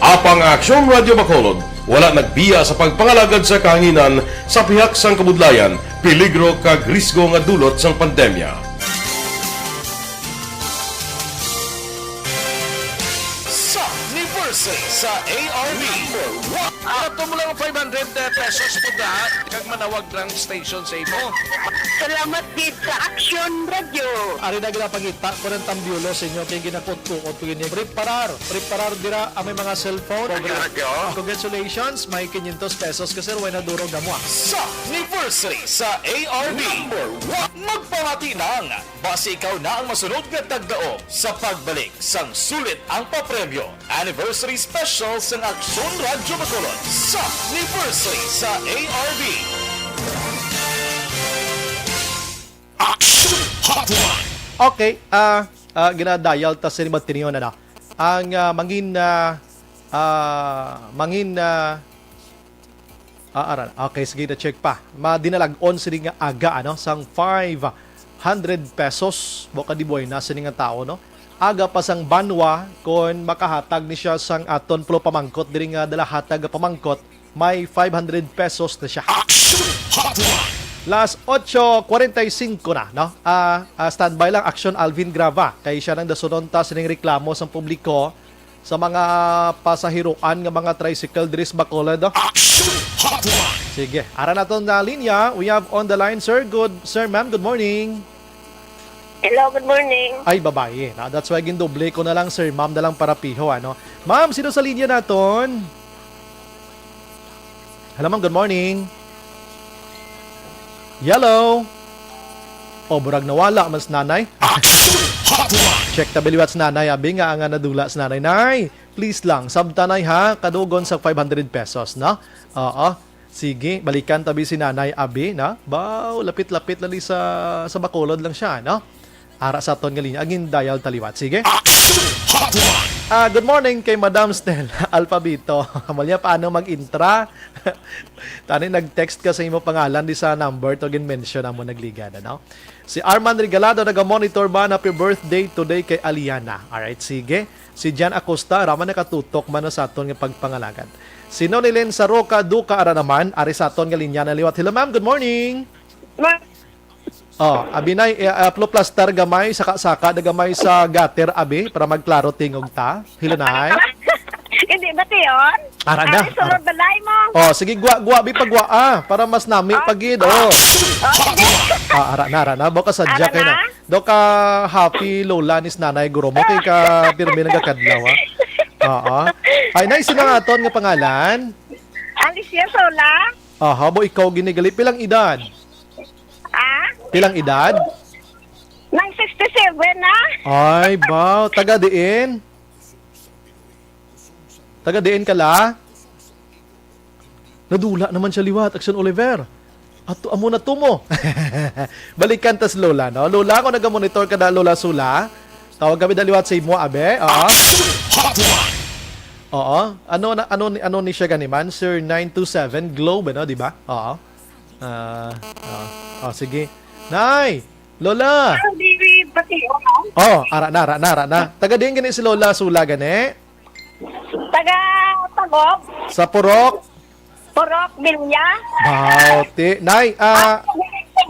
Apang ang Aksyon Radio Bacolod wala nagbiya sa pagpangalagad sa kahanginan sa pihak sang kabudlayan, peligro kag risgo nga dulot sang pandemya. Sa anniversary sa A R B. Ato mo lang five hundred pesos po na kag manawag lang station sa imo. Salamat gid sa Aksyon Radio. Ari na ginapangita ko ng tambyulo sa inyo kay ginakutkuot ko yun. Preparar, preparar dira ang may mga cellphone. Congratulations, may quinientos pesos ka, sir, way na durog na mo, ah. Sa anniversary sa A R B. Number one. Magpamati ng basi ikaw na ang masunod nga tagdaog sa pagbalik sang sulit ang papremyo. Anniversary Special sang Aksyon Radyo Bacolod sa anniversary sa A R B. Aksyon Hotline. Okay, ah, ah, ginadial ta sa ni Martinio na na. Ang, ah, mangin, ah, ah, mangin, ah, Ah, aran. Okay, sige, na-check pa. Madinalag-on sini nga aga, ano, sang five hundred pesos. Buka di buhay na sini nga tao, no? Aga pa sang banwa, kon makahatag ni siya sang aton pulo pamangkot, diri nga dalahatag nga pamangkot, may five hundred pesos na siya. Action Hotline. Las ocho cuarenta y cinco na, no? Ah, ah, standby lang, Action Alvin Grava. Kay siya nang dasunon ta sining reklamo sang publiko sa mga pasahiroan nga mga tricycle diri sa Bacolod, no? Action Hotline. Sige, ara naton na linya. We have on the line, sir. Good, sir, ma'am, good morning. Hello, good morning. Ay, babae. Na, that's why gindoble ko na lang, sir, ma'am na lang para piho, ano. Ma'am, sino sa linya naton? Hello, ma'am. Good morning. Hello. O, burag nawala man si nanay. Action Hotline. Check ta biliwat si nanay, abi nga nga nadula si nanay. Nay, please lang, sabta, nay, ha, kadugon sa five hundred pesos, no? Oo. Sige, balikan tabi si nanay, abi, no? Baw, lapit-lapit lang ni sa, sa Bacolod lang siya, no? Ara sa aton nga linya, agin dial taliwat. Sige. Action Hotline. Ah, good morning kay Madam Stella Alpabito. Amalya, paano mag-intra? Tani, nag-text ka sa imo pangalan di sa number to gin-mention amo nagligad, ano? Si Arman Regalado naga-monitor man, happy birthday today kay Aliana. Alright, sige. Si Jan Acosta, raman nakatutok man sa aton nga pagpangalagad. Si Nonilyn Saroca Duca, ara naman, ari sa aton nga linya na liwat. Hello, ma'am. Good morning. Ma- Oh, abinay, eh, ah, plo plastar gamay, saka-saka na gamay sa gutter, abi, para magklaro tingog ta. Hello, nay. Hindi ba, Tion? Ara na, Ari, sunod ara. Balay mo. Oh, sige, gwa, gwa, bi, pagwa, ah, para mas nami Ah. pagid, oh. Oh, sige. Ah, ara na, ara na. Baka sadya Ara kayo na. na. Do ka happy lola ni nanay guro mo, kay ka pirmi nagakadlaw, ah. Oo. Ay, nay, sino nga aton nga pangalan? Alicia Sola. Aha, bo, ikaw ginigali. Pilang edad? Ah? Pilang edad? Nang sixty-seven na. Ay, baw. Taga diin? Taga diin ka la? Nadula naman siya liwat, Action Oliver. Ato, amo na to mo. Balikan ta si Lola, no? Lola, kung naga-monitor ka na, Lola Sula, tawag kami na liwat sa imo, abe. Oo. Oo. Ano na, ano ni, ano ni siya gani man? Sir nine two seven Globe, ano, di ba? Oo. Ah, ah. Oh, sige. Nay! Lola! Ang diri pati, ano? Oh, ara na, ara na, ara na. Taga diin gani si Lola Sula gani? Taga Tagog. Sa Purok? Purok, Bilya. Bauti. Nay, ah, Ang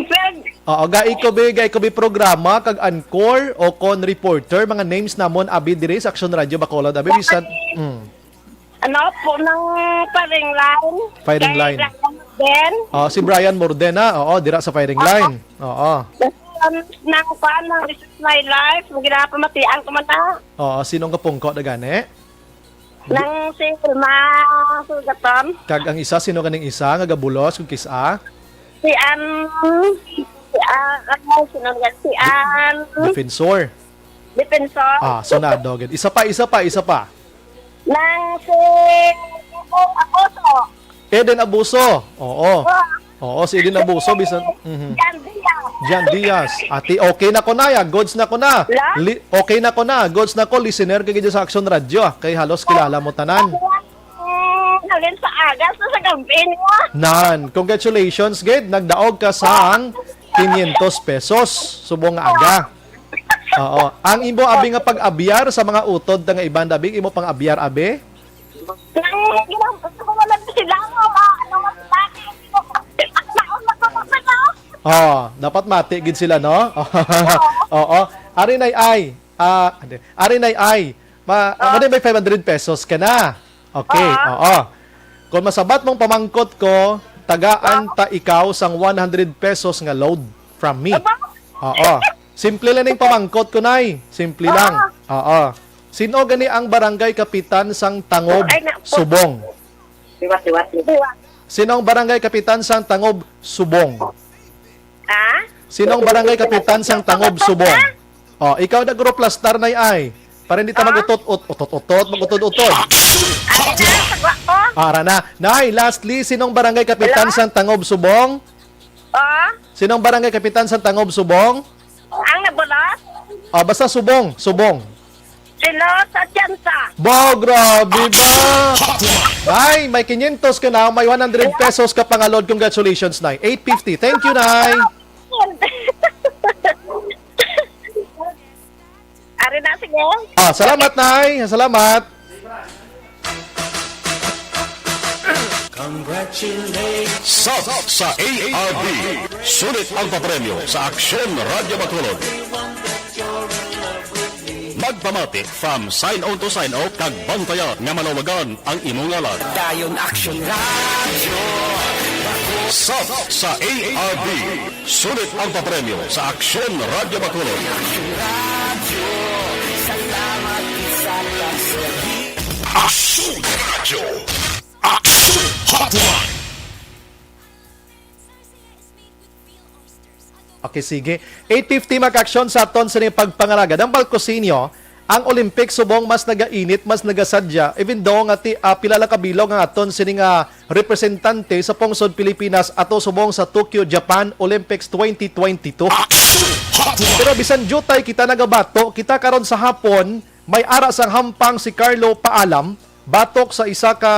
Greenfield. Oo, gai ko bi, gai ko bi programa kag anchor o kon reporter, mga names namon abi diri sa Action Radio Bacolod, abi bisan. Mm. Ano po ng firing line? Firing Kay line. Ryan Morden. Oh, si Brian Morden na. Oo, dira sa firing Oo. Line. Oo. Ng, ng kwan, ng This Is My Life, ang ginapamatian ko man na. Oo, sinong kapungko na gani? Nang si Irma Sugaton. Kag ang isa, sino kaning isa nga gabulos kung kis-a? Si An, si, ah, ano, sino nga? Si An Defensor. Defensor. Ah, sunado gid. Isa pa, isa pa, isa pa. Nang si Abuso. Eden Abuso. Oo. Oh. Oo, si Eden Abuso, bisan, mhm. Jan Diaz. Jan Diaz. Ati, okay na ko na, ya. Goods na ko na. La? Li-, okay na ko na. Goods na ko, listener ka gid sa Action Radio, ah. Kay halos kilala mo tanan. Mm, halin sa aga, sa, sa gabi niya. Nan, congratulations, gid. Nagdaog ka sang quinientos pesos. Subong nga aga. Oo. Ang imo abi nga pag-abyar sa mga utod ta nga iban, abi, imo pang-abyar, abi? Nang ginang-, gusto ko wala sila, mga ano, mga laki. Ang naon na ko sa sila. Oh, dapat mati gid sila, no? Oo. Ari nay ay. Ah, hindi. Ari nay ay. Ma-, Oh. Ano, may five hundred pesos ka na. Okay, Oo. Oo. Kung masabat mong pamangkot ko, tagaan Oo. ta ikaw sang one hundred pesos nga load from me. Aba? Oo. Simple lang ning pamangkot ko, Nay. Simple Oo. lang. Oo. Sino gani ang barangay kapitan sang Tangob, Ay, na-, Subong? Liwat, liwat, liwat. Sino ang barangay kapitan sang Tangob, Subong? Ha? Sino ang barangay kapitan sang Tangob, Subong? Oh, ikaw na guro plastar, Nay, ay. Para hindi ta Ah? mag-utot-ut-, utot-utot, mag-utod-utod. Ay, na, sagwa ko. Ara na. Nay, lastly, sinong barangay kapitan Hello? sang Tangob, Subong? Ah? Sinong barangay kapitan sang Tangob, Subong? Ang nabulas? Ah, basta Subong, Subong. Sino sa tsansa? Ba, grabe ba? Nay, may quinientos ka na, may one hundred pesos ka pangalod. Congratulations, Nay. Eight fifty. Thank you, Nay. Ari na, sige. Ah, salamat, Nay. Salamat. Congratulations. Sub sa A R D. Sulit ang papremyo sa Aksyon Radyo Bacolod. Magpamati from sign on to sign off kag bantaya nga malawagan ang imong ngalan. Dayon Aksyon Radyo. Sub sa A R D. Sulit ang papremyo sa Aksyon Radyo Bacolod. Aksyon Radyo. Aksyon Hotline. Okay, sige. Eight fifty, mag-aksyon sa aton sa ining pagpangalagad. Ang Balcosinio, ang Olympic subong mas nagainit, mas nagasadya, even though nga ti-, ah, pila lang ka bilog ang aton sini nga representante sa pungsod Pilipinas ato subong sa Tokyo, Japan, Olympics twenty twenty-two. Action Hotline. Pero bisan diutay kita nagabato, kita karon sa hapon, may ara sang hampang si Carlo Paalam, batok sa isa ka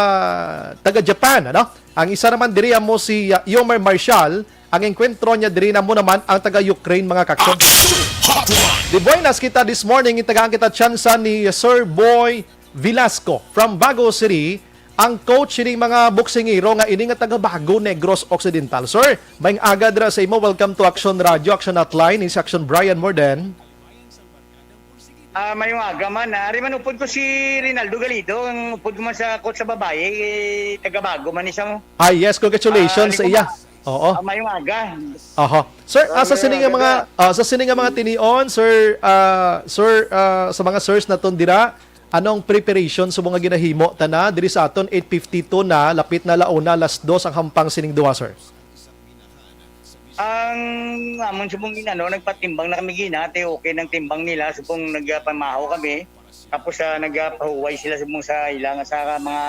taga Japan, ano? Ang isa naman diri amo si, uh, Yomer Marshall, ang engkwentro niya diri namo naman ang taga Ukraine, mga kaksyon. Action Hotline. Di buenas kita this morning, itagaan kita tsansa ni Sir Boy Velasco from Bago City, ang coach sining mga boksingero nga ini nga taga Bago, Negros Occidental. Sir, maayong aga dira sa imo. Welcome to Action Radio, Action Hotline. Ini si Action Brian Morden. Ah, maayong aga man. Ah, ari man upod ko si Rinaldo Galido, ang upod ko man sa coach sa babayi, eh, taga Bago man ni siya mo. Ah, yes, congratulations Ah, sa ari ko iya. ma-, Oo. Ah, maayong aga. Oho. Sir, ah, sa Maayong sini nga aga, mga, sir. Ah, sa sini nga mga tinion, sir, ah, sir, ah, sa mga sirs naton dira, anong preparation sa mga ginahimo ta na diri sa aton? Eight fifty-two na, lapit na launa, alas dos ang hampang sining duha, sir. Ang amon subong ginano, nagpatimbang na kami gina, te, okay nang timbang nila, subong nagpamahaw kami. Tapos, ah, nagpahuway sila subong sa ila nga sa mga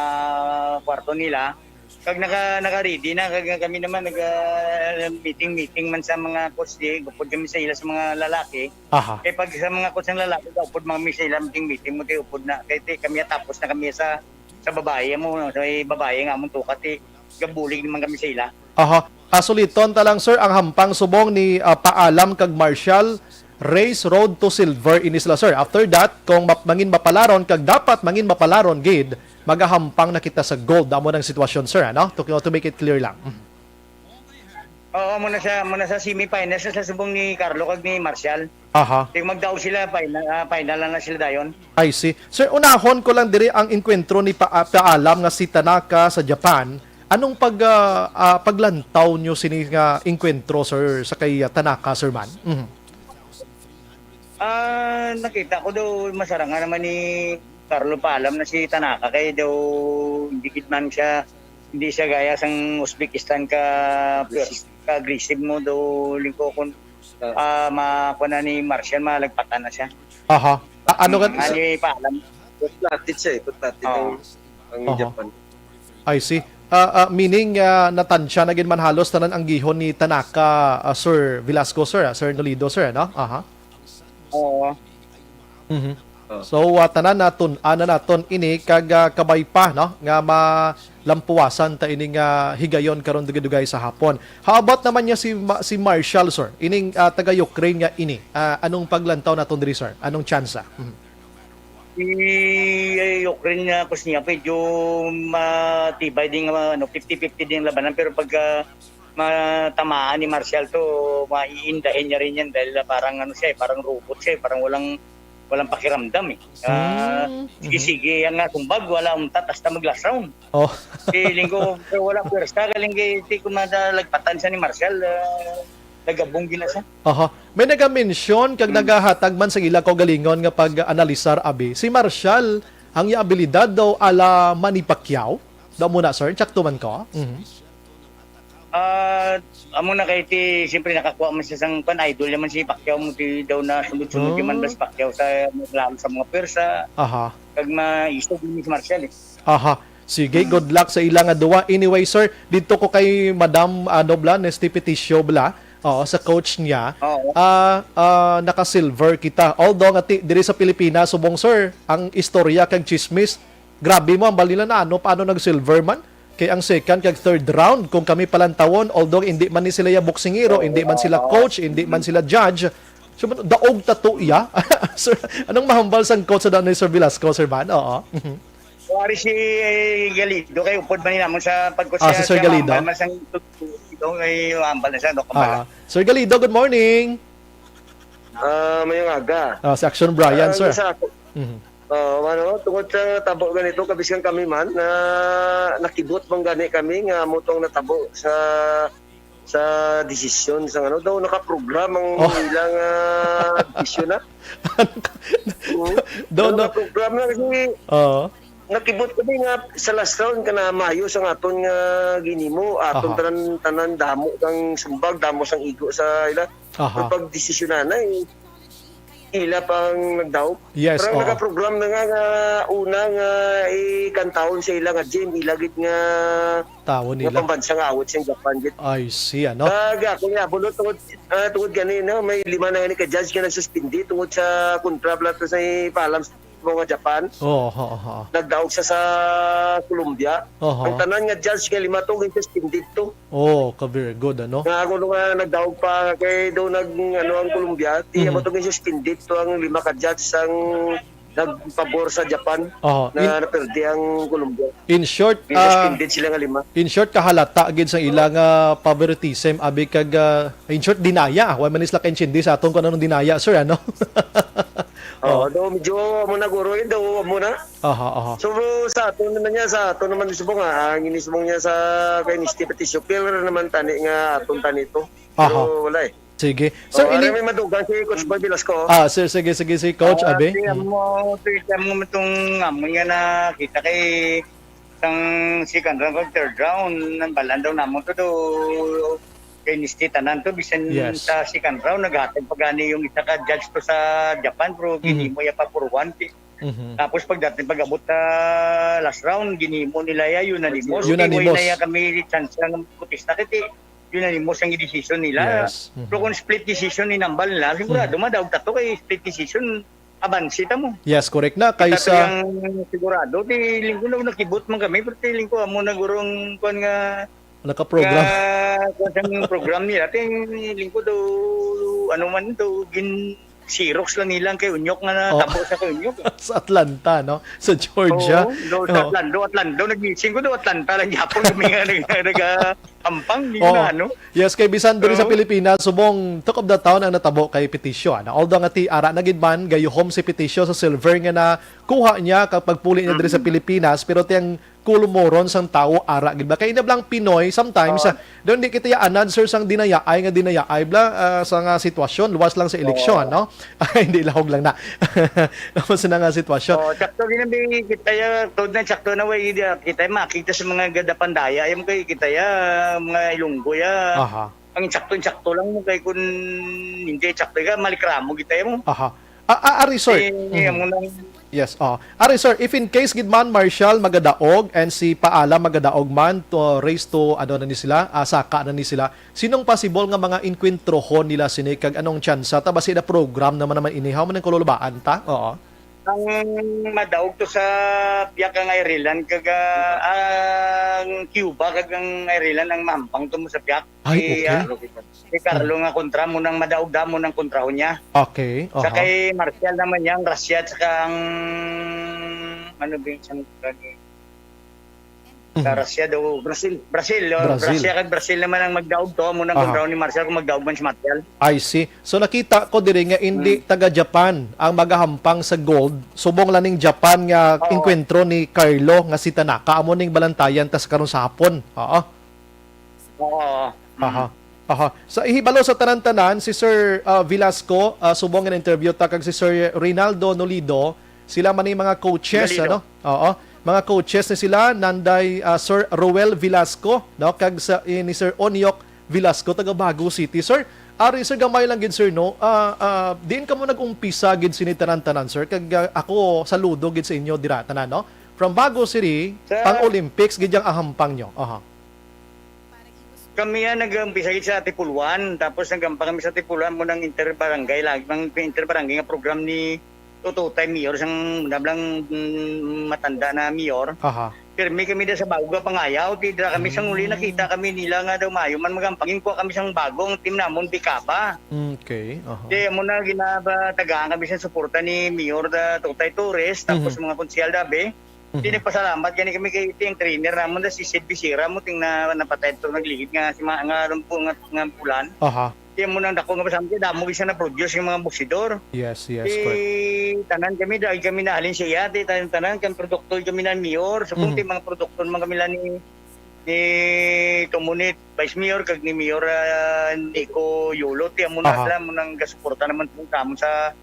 kwarto nila. Kag naka, naka-ready na, kag kami naman nag, ah, meeting-meeting man sa mga coach, di, upod kami sa ila sa mga lalaki. Aha. Kay pag sa mga coach ng lalaki, upod man kami sa ila meeting-meeting mo, ti upod na. Kay ti, kami tapos na kami sa, sa babae mo, sa babae nga among tukat, ti gabulig naman kami sa ila. Aha. Ah, suliton ta lang, sir, ang hampang subong ni, ah, Paalam kag Marshall, race road to silver ini sila, sir. After that, kung map-, mangin mapalaron kag dapat mangin mapalaron gid, magahampang na kita sa gold. Amo nang sitwasyon, sir, ano? To, to make it clear lang. Mhm. Oo, muna sa, muna sa semifinals sa subong ni Carlo kag ni Marshall. Aha. Di magdaog sila, final, ah, final lang na sila dayon. I see. Sir, unahon ko lang diri ang engkwentro ni Pa-, ah, Paalam nga si Tanaka sa Japan. Anong pag, ah, ah, paglantaw nyo sini nga engkwentro, sir, sa kay, ah, Tanaka, sir, man? Mhm. Ah, nakita ko daw masarangan naman ni Carlo Paalam na si Tanaka kay daw hindi gid man siya, hindi siya gaya sang Uzbekistan ka, ka aggressive mo daw, lingko, kung, ah, makuha na ni Marshall, malagpatan na siya. Aha. A-, ano ka, Mm, nga ni Paalam. Good plated siya eh. Good plated Oo. ang, ang Aha. Japan. I see. Ah, ah, meaning, ah, natansya na gid man halos tanan ang gihon ni Tanaka, ah, Sir Velasco, sir, ah, Sir Nolido, sir, ano? Aha. Oo. Mhm. Oh. So, ah, tanan natun-an na naton ini kag, ah, kabay pa, no, nga malampuwasan ta ini nga higayon karon dugay-dugay sa hapon. How about naman niya si Ma-, si Marshall, sir? Ining, ah, taga Ukraine nga ini. Ah, anong paglantaw naton diri, sir? Anong tsansa? Mhm. Si, eh, Ukraine nga, kus niya, medyo matibay din nga, ano, fifty fifty din labanan, pero pagka matamaan ni Marshall to, maiindahin niya rin yan dahil parang, ano siya, eh, parang robot siya, eh, parang walang, walang pakiramdam, eh. Ah, Hmm, sige, mhm. sige, yan nga, kumbag, wala untat, hasta mag-last round. Oh. Feeling ko, pero wala pwersa, galing kay, di ko madalagpatan siya ni Marshall, ah, nagabunggi na siya. Aha. May naga-mention kag Hmm. nagahatag man sa ila kaugalingon nga pag-analisar, abi. Si Marshall, ang iya abilidad daw ala Manny Pacquiao? Daw muna, sir. Tsakto man ko? Mhm. Ah, amo na kay ti, siyempre nakakuha man siya sang pan idol naman si Pacquiao mo ti daw na sunod-sunod Oh. man si Pacquiao sa, lalo sa mga pwersa. Aha. Kag maisog ni si Marshall eh. Aha. Sige, Hmm. good luck sa ila nga duwa. Anyway, sir, dito ko kay Madam, ano, bla, Nesty Peticio, bla. Oo, sa coach niya. Oo. Ah, ah, naka-silver kita. Although nga ti-, diri sa Pilipinas, subong, sir, ang istorya kag chismis, grabe mo, ang balila na ano, paano nag-silver man? Kay ang second kag third round, kung kami palantawon, although hindi man ni sila ya boksingero, hindi man sila Oo. coach, hindi man sila judge, so, daog tato iya. Sir, anong mahambal sang coach sa daan ni Sir Velasco, Sir Van? Oo. Mhm. Wari si Galindo kay upod man ni namon sa pagkonsehal Ah, si Sir siya, Galindo? Mahambal man sang ito, ito, ay mahambal na siya, no? Kambal. Ah, Sir Galindo, good morning. Ah, mayong aga. Ah, si Action Brian, Ah, sir. Sa ako, Mhm. ah, ano, tungod sa tabo ganito, kabiskan kami man, na nakibot man gani kami nga mo tong natabo sa, sa desisyon sa ano, daw nakaprogram ang Oh. ilang, ah, desisyon na. Oo. Daw, Daw daw. nakaprogram na kasi Oo. nakibot kami nga sa last round ka na mayo sa aton nga ginimo, aton Aha. tanan, tanan damo kang sumbag, damo sang igo sa ila. Aha. Pero pag desisyonan na, eh, ila pang nagdaog. Yes, Pero ang oo. nakaprogram na nga, nga una nga ikantawon sa ila nga gym, ila gid nga, Tawon nga nila. pambansa nga awit sa Japan gid. I see, ano? Kag ako nga, bulo tungod, ah, tungod gani, no, may lima na gani ka judge nga nagsuspindi tungod sa kontra pala to sa Paalam sa mga Japan. Oo, oo, oo. Nagdaog siya sa Colombia. Oho. Ang tanan nga judge nga lima to, gin-suspended to. Oh, ka very good, ano? Nga ako nung, ah, nagdaog pa kay daw nag, ano, ang Colombia, tiya Mhm. mo to gin-suspended to ang lima ka judge sang nagpabor sa Japan Oho. na In, naperde ang Colombia. in short, ah, Gin-suspended sila nga lima. in short, kahalata gid sa ila nga favoritism, abi kag, ah, in short, dinaya. Wa man sila kaintindi sa aton kung anong dinaya, sir, ano? Oo, Oh. daw medyo amo na guro yun, daw amo na. Aha, aha. So, sa aton naman niya, sa aton naman subong, ah, ang inisubong niya sa kay Nesty Peticio, killer naman tani nga aton tani to. Pero Aha. wala eh. Sige. Sir, Oh, ano ini may madugang si Coach Boy Velasco? Ah, sir, sige, sige, si Coach, Ah, abi. si Mm. amo, si amo itong amo niya na kita kay sang second round kag third round, nang balan daw namo to do kay Nesty tanan to, bisan Yes. sa second round, naghatag pa gani yung isa ka judge to sa Japan, pero Mhm. ginimo ya pa for one. Mhm. Tapos pagdating, pag-abot sa last round, ginhimo nila ya unanimous. Unanimous. Kay wala na ya kami chance nga protesta, kay unanimous ang decision nila. Yes. Mhm. Pero kung split decision ni nambal nila, sigurado, mhm, madaog ta to kay split decision, abanse ta mo. Yes, correct na. Kita kaysa to ang sigurado, di lingkod na nakibot man kami, pero di lingkod amo na gurong kuan nga naka-program. Nga, kuwan sang program nila, kay lingkod daw, ano man daw, gin-xerox lang nila kay Unyok nga, oh, natabo sa kay Unyok. Sa Atlanta, no? Sa Georgia. Oo, do, sa, oh, Atlanta, do, Atlanta, do, nagising ko do, Atlanta lang gyapon kami nga nag-, nag-, ah, ampang, di, oh, na, ano? Yes, kay bisan diri sa, oo, Pilipinas, subong talk of the town ang natabo kay Peticio, ano? Although nga ti ara na gid man, gayuhom si Peticio sa silver nga nakuha niya kag pagpuli niya diri sa, mm-mm, Pilipinas, pero ti ang kulumoron sang tawo ara gid ba? Kay ina blang Pinoy, sometimes, oo, ah, daw hindi kita ya-anad, sir, sang dinayaay nga dinayaay bla, ah, sa nga sitwasyon, luwas lang sa eleksyon, oo, no? Ay, hindi, lahog lang na. Tapos na nga sitwasyon. Oh, sakto din ang bi-, kita ya, tod na sakto na way, kita ya makita sa mga gada pandaya, yung kay kita ya, mga Ilonggo ya. Aha. Ang sakto-sakto lang mo kay kun hindi sakto ka, malikramo kita mo. Aha. Ah, ah, ari, sir. Eh, mm, amo lang. Yes, oh. Ari, sir, if in case gid man, Marshall magadaog and si Paala magadaog man, to race to, ano na ni sila, ah, saka na ni sila, sinong possible nga mga inkwentrohon nila sini, kag anong tsansa ta? Basi na program naman naman ini, ha? Amo nang kalulubaan ta? Oo. Ang madaog to sa piyak ang Ireland, kag, ah, ang Cuba, kag ang Ireland ang mahampang to mo sa piyak. Ay, si, okay, ah, si Carlo nga kontra mo nang madaog damo nang kontrahon niya. Okay, sa aha, kay Martial naman niya, ang Russia, at saka ang, ano ba yung isang, mhm, sa Russia daw, Brazil. Brazil, oh, Brazil. Russia kag Brazil naman ang magdaog to, amo nang, aha, kontrahon ni Martial kung magdaog man si Martial. I see. So, nakita ko diri nga hindi, hmm, taga Japan ang magahampang sa gold, subong lang ning Japan nga, oo, inkwentro ni Carlo nga si Tanaka. Amo ning balantayan tas karon sa hapon. Oo. Oo. Mm. Aha. Aha. Sa ihibalo sa tanan-tanan, si Sir, ah, Velasco, ah, subong nga na-interview ta, kag si Sir Reynaldo Nolido, sila man ni mga coaches, Nolido, ano? Oo. Mga coaches ni sila, nanday, ah, Sir Roel Velasco, no? Kag sa, eh, ni Sir Onyok Velasco, taga Bago City. Sir, ari, sir, gamay lang gid, sir, no? Ah, ah, diin kamo nag-umpisa gid sini tanan-tanan, sir? Kag, ah, ako, saludo gid sa inyo dira tanan, no? From Bago City, sa pang Olympics gid yang ahampang nyo. Aha. Kami yan, nag-umpisa gid sa Tipuluan, tapos nag-ampang kami sa Tipuluan, mo nang inter-barangay, lag-, ang inter-barangay nga program ni Tututay Mayor, sang nablang, mm, matanda na mayor. Aha. Pirmi kami da sa Bago nga pangayaw, ti dira kami sang uli, mm, nakita kami nila nga daw maayo man magampang, kuha kami sang Bago, ang team namon, Bikaba. Okay, aha. Di, amo na, ginaba-, tagaan kami sa suporta ni Mayor da Tutay Torres, tapos, mhm, mga konsehal dabi. Mhm. Di nagpasalamat gani kami kay, ti ang trainer namon na si Sid Bisira mo, ting na, napatay to, nagligid nga si ma-, nga, nga, nga pulan. Aha. Ti amo nang dako nga pasalamat kay damo gid siya na-produce yung mga boksidor. Yes, yes, correct. Ti tanan kami, dahil kami nahalin sa iya, ti tanan, tanan kami produkto kami na mayor. So, kung, mhm, ti mga produkto man kami lang ni, ni Tumunit, Vice Mayor, kag ni Mayor, ah, Nico Yolo, ti amo na, aha, sila mo nang gasuporta naman po sa amon sa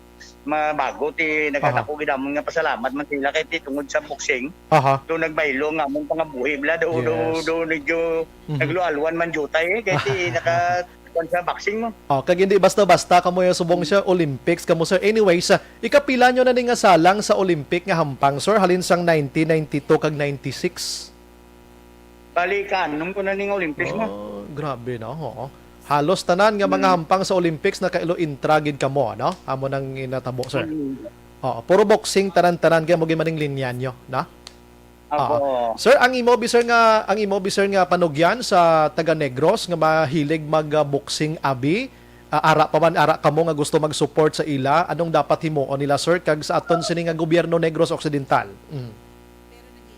mga Bago, ti, aha, nagkatako gid amon nga pasalamat man sila kay ti tungod sa boxing. Aha. Do nagbaylo nga amon pangabuhi bla, do, do, yes, do medyo, mhm, naglualwan man jutay, eh, kay ti naka-, kuwan sa boxing mo. Oh, kag hindi basta-basta kamo yung subong siya, Olympics kamo, sir. Anyways, ah, ikapila nyo na ni nga salang sa Olympic nga hampang, sir, halin sang nineteen ninety-two kag ninety-six? Bali, kanom ko na ning Olympics mo. Oh, grabe, no? Oo. Halos tanan nga mga, mm, hampang sa Olympics nakailo intra gid kamo, no? Amo nang inatabo, sir. Mm. Oo, puro boxing tanan-tanan kay mo gid maning linya nyo, no? Opo. Oo. Sir, ang imo bi, sir, nga, ang imo bi, sir, nga panugyan sa taga Negros nga mahilig mag, ah, boxing abi, ah, ara pa man, ara kamo nga gusto mag-support sa ila, anong dapat himuon nila, sir, kag sa aton sini nga gobyerno Negros Occidental? Mm.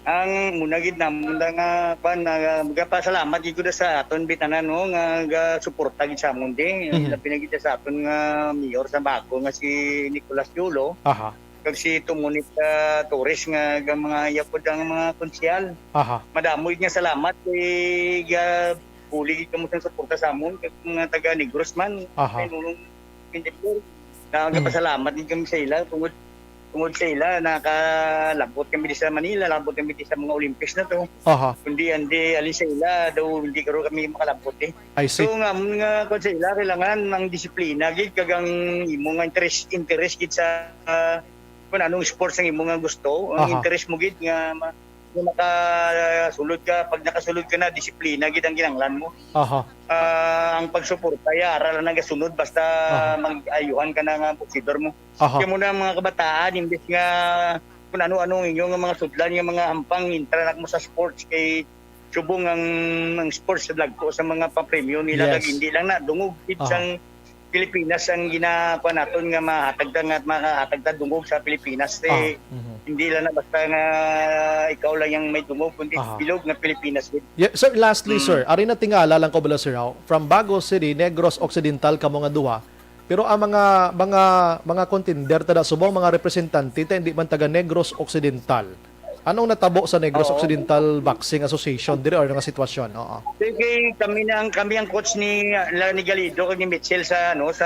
Ang muna gid namon da nga, kwan, nga, magapasalamat gid ko da sa aton bitanan, no, nga gasuporta gid sa amon di. Mhm. Labi na gid sa aton nga mayor sa Bago nga si Nicolas Yolo, aha, kag si Tumunit, ah, Torres nga, nga mga yapod ang mga konsehal. Aha. Madamo gid nga salamat kay ga-, bulig gid kamo sa suporta sa amon kag mga taga Negros man. Aha. Kay nung Pinipil. Nagapasalamat gid kami sa ila tungod, tungod sa ila nakalabot kami di sa Manila, labot kami di sa mga Olympics na to. Aha. Kundi andi ali sa ila daw hindi karo kami makalabot eh. I see. So nga, nga kung sa ila kailangan ang disiplina gid kag ang imo nga interes, interes gid sa, ah, kung anong sports ang imo nga gusto, ang Aha. interest mo gid nga ma-, nga makasulod ka, pag nakasulod ka na, disiplina gid ang kinahanglan mo. Aha. Ah, ang pagsuporta, ya, ara lang nagasunod, basta Aha. mag-ayuhan ka na nga boxer mo. Aha. Kaya mo na mga kabataan, imbes nga kung ano-ano ang inyo nga mga sudlan, nga mga hampang, intra na mo sa sports, kay subong ang, ang sports sa dagko sa mga papremyo nila, Yes. kag hindi lang na dungog gid Aha. sang Pilipinas ang ginakuha naton nga mahatag ta, nga mahatag ta dungog sa Pilipinas. Eh, Ah, mhm. hindi lang na basta nga ikaw lang yung may dungog, kundi Aha. bilog nga Pilipinas gid. Yeah, sir, lastly, Mm. sir, ari na tingala lang ko bala, sir, aw, from Bago City, Negros Occidental, kamo nga duha. Pero ang mga, mga, mga contender ta da subong, mga representante ta, hindi man taga Negros Occidental. Anong natabo sa Negros Oo. Occidental Boxing Association diri or nga sitwasyon? Oo. Kay, kay kami na ang, kami ang coach ni, la-, ni Galido, ni Mitchell sa, ano, sa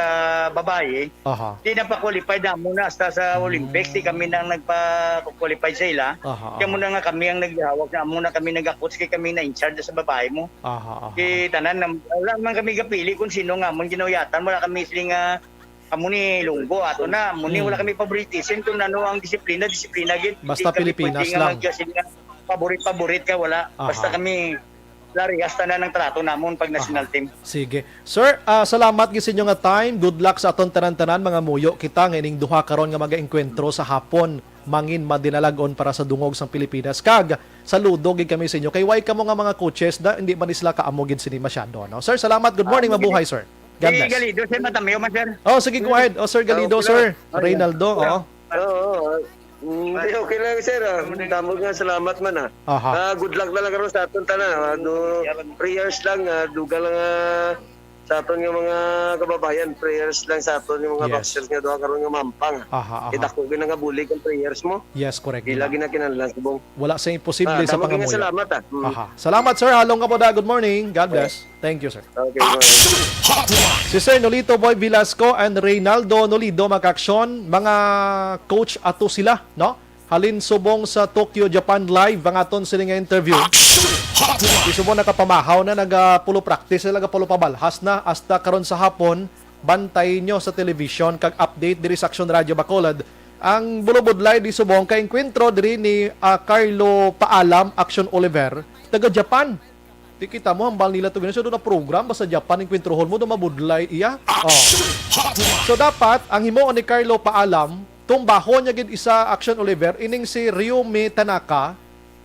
babae. Aha. Di na pa qualified na mo na hasta sa Mhm. Olympics, di kami na ang nagpa-qualify sa ila. Aha, Kaya mo aha. na nga kami ang naghawak na, amo na kami nag-coach kay kami na in charge sa babae mo. Aha, aha. Di tanan na, wala man kami gapili kung sino nga amon ginauyatan. Wala kami siling nga, amo ni Lunggo, ato na, amo ni, Mm. wala kami favoritism kung ano ang disiplina, disiplina gid. Basta Di kami Pilipinas pwede nga lang. mag-, siling nga, paborit-paborit ka, wala. Basta Aha. kami, larihas tanan ang trato namon pag national Aha. team. Sige. Sir, ah, salamat gid sa inyo nga time. Good luck sa aton tanan-tanan, mga muyo kita nga ining duha karon nga mag-engkwentro sa hapon, mangin madinalag-on para sa dungog sang Pilipinas. Kag saludo gid kami sa inyo. Kay way kamo nga mga coaches na, hindi man sila kaamo gid sini masyado, no? Sir, salamat. Good morning, Ah, mabuhay, sir. God Si bless. Galido, sir, matamiyo man, sir. Oh, sige, go ahead. Oh, Sir Galido, Ah, okay sir. lang. Reynaldo, oo. Oo, oo. Mm, di, okay lang, sir, ah. Damo nga salamat man, ah. Aha. Ah, good luck na lang karon sa aton tanan, ah. Do, prayers lang, ah, dugang lang, ah, sa aton nga mga kababayan, prayers lang sa aton nga mga Yes. boxers nga duha karon nga mampang, ah. Aha, aha. Kay dako gid nga bulig ang prayers mo. Yes, correct. Di lagi na kinahanglan subong. Wala sa imposible Ah, sa damo nga pangamuyo. salamat, ah. Mm. Aha. Salamat, sir. Halong ka po da. Good morning. God bless. Thank you, sir. Okay, go ahead. Action Hotline. Si Sir Nolito Boy Velasco and Reynaldo Nolido, mga kaaksyon, mga coach ato sila, no? Halin subong sa Tokyo, Japan, live ang aton sini nga interview. Action Hotline. Di subong nakapamahaw na, nagapulo practice, nagapulo pabalhas na, hasta karon sa hapon, bantay nyo sa telebisyon kag update diri sa Action Radio Bacolod. Ang bulubudlay di subong kay engkwentro diri ni, ah, Carlo Paalam, Action Oliver, taga Japan. Di kita mo, hambal nila to, ganun. So, doon na program, basta Japan, engkwentrohon mo, doon mabudlay iya. Oh. Action Hotline. So, dapat, ang himuon ni Carlo Paalam, tumbahon niya gid isa, Action Oliver, ining si Ryumi Tanaka,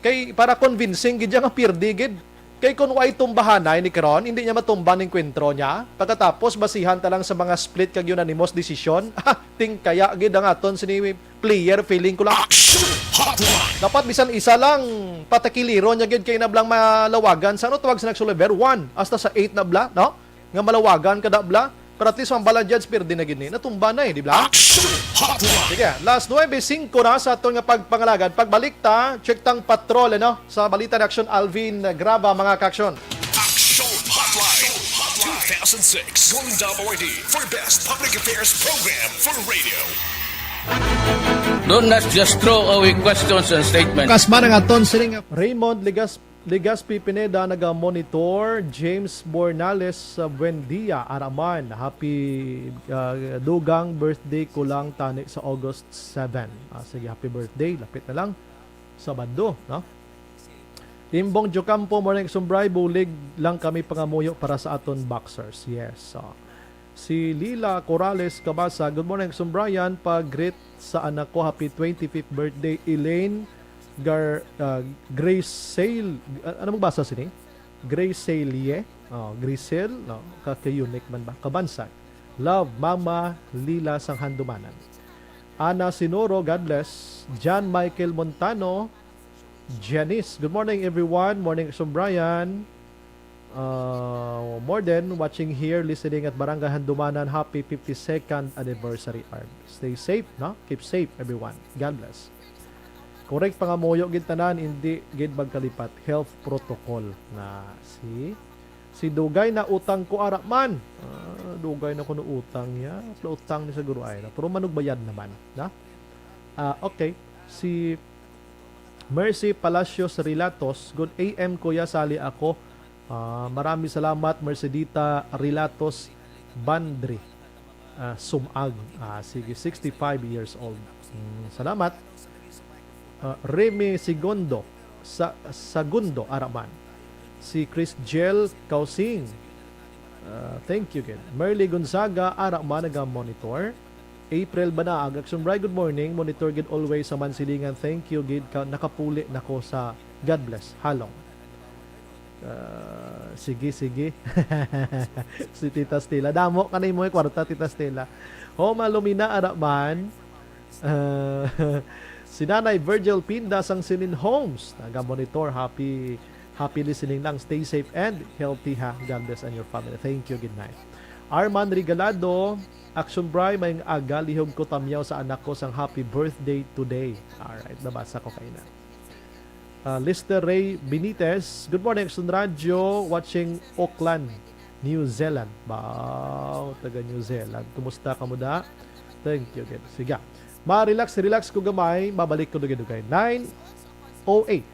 kay para convincing gid siya nga pirdi gid. Kay kung way tumbahanay ni karon, hindi niya matumba ang engkwentro niya. Pagkatapos, basihan ta lang sa mga split kag unanimous decision. Tingkaya gid ang aton sini player, feeling ko lang. Action Hotline. Dapat bisan isa lang, patakiliro niya gid kay nablang malawagan. Sa ano tawag sa next level? One. Hasta sa eight na bla, no? Nga malawagan ka na bla. Pero at least, ang bala judge, pirdi na gid ni. Natumba na eh, di ba? Action Hotline. Sige, last nuebe singko na sa aton nga pagpangalagad. Pagbalik ta, check tang patrol, ano? Sa balita ni Action Alvin Graba, mga kaaksyon. Action Hotline. Two thousand six Golden Dome Awardee for Best Public Affairs Program for Radio. Do not just throw away questions and statements. Kasman ang aton sining Raymond Ligas-, Ligaspi Pineda naga-monitor, James Bornales, uh, buen dia, araman. Happy, uh, dugang birthday ko lang tani sa August seven. Ah, sige, happy birthday. Lapit na lang. Sabado, no? Imbong Jocampo, morning, Sumbray, bulig lang kami pangamuyo para sa aton boxers. Yes, so. Si Lila Corrales Cabasa, good morning, Sumbrayan, pa-greet sa anak ko, happy twenty-fifth birthday, Elaine Gar-, ah, Grace Sale, ah, ano magbasa sini? Grace Sale, oh, Grisel, no? Ka-, ka-unique man ba? Kabansag. Love, Mama Lila sang Handumanan. Ana Sinoro, God bless. John Michael Montano, Janice. Good morning, everyone. Morning, Sumbrayan. Uh, more than watching here, listening at Barangay Handumanan. Happy fifty-second anniversary, Arm. Stay safe, no? Keep safe, everyone. God bless. Correct, pangamuyo gid tanan, hindi gid magkalipat. Health protocol na si, si Dugay na utang ko ara man. Ah, Dugay na kuno utang niya. Utang ni siguro ay na. Pero manugbayad naman, na? Ah, okay. Si Mercy Palacios Relatos, good A M, Kuya, sali ako. Ah, marami salamat, Mercedita Relatos Bandri. Ah, Sumag. Ah, sige, sixty-five years old. Mm, salamat. Ah, Remy Segundo, sa Segundo, ara man. Si Chris Jel Kausing. Ah, thank you gid. Merly Gonzaga, ara man, naga-monitor. April Banaag, Action Bri, good morning. Monitor gid always sa Mansilingan. Thank you gid ka, nakapuli na ko sa God bless. Halong. Ah, sige, sige. Si Tita Stella. Damo ka na imo kwarta, Tita Stella. Homa Lumina, ara man. Ah, si Nanay Virgil Pinda sang Sinin Homes. Naga-monitor. Happy, happy listening lang. Stay safe and healthy, ha. God bless and your family. Thank you, good night. Arman Regalado, Action Bri, may aga, lihog ko tamyaw sa anak ko sang happy birthday today. Alright, nabasa ko kaina. Ah, Lester Ray Benitez, good morning, Action Radio, watching Auckland, New Zealand. Wow, taga New Zealand. Kumusta ka mo da? Thank you, good. Sige. Ma-relax, relax ko gamay. Mabalik ko dugay-dugay. Nine oh eight.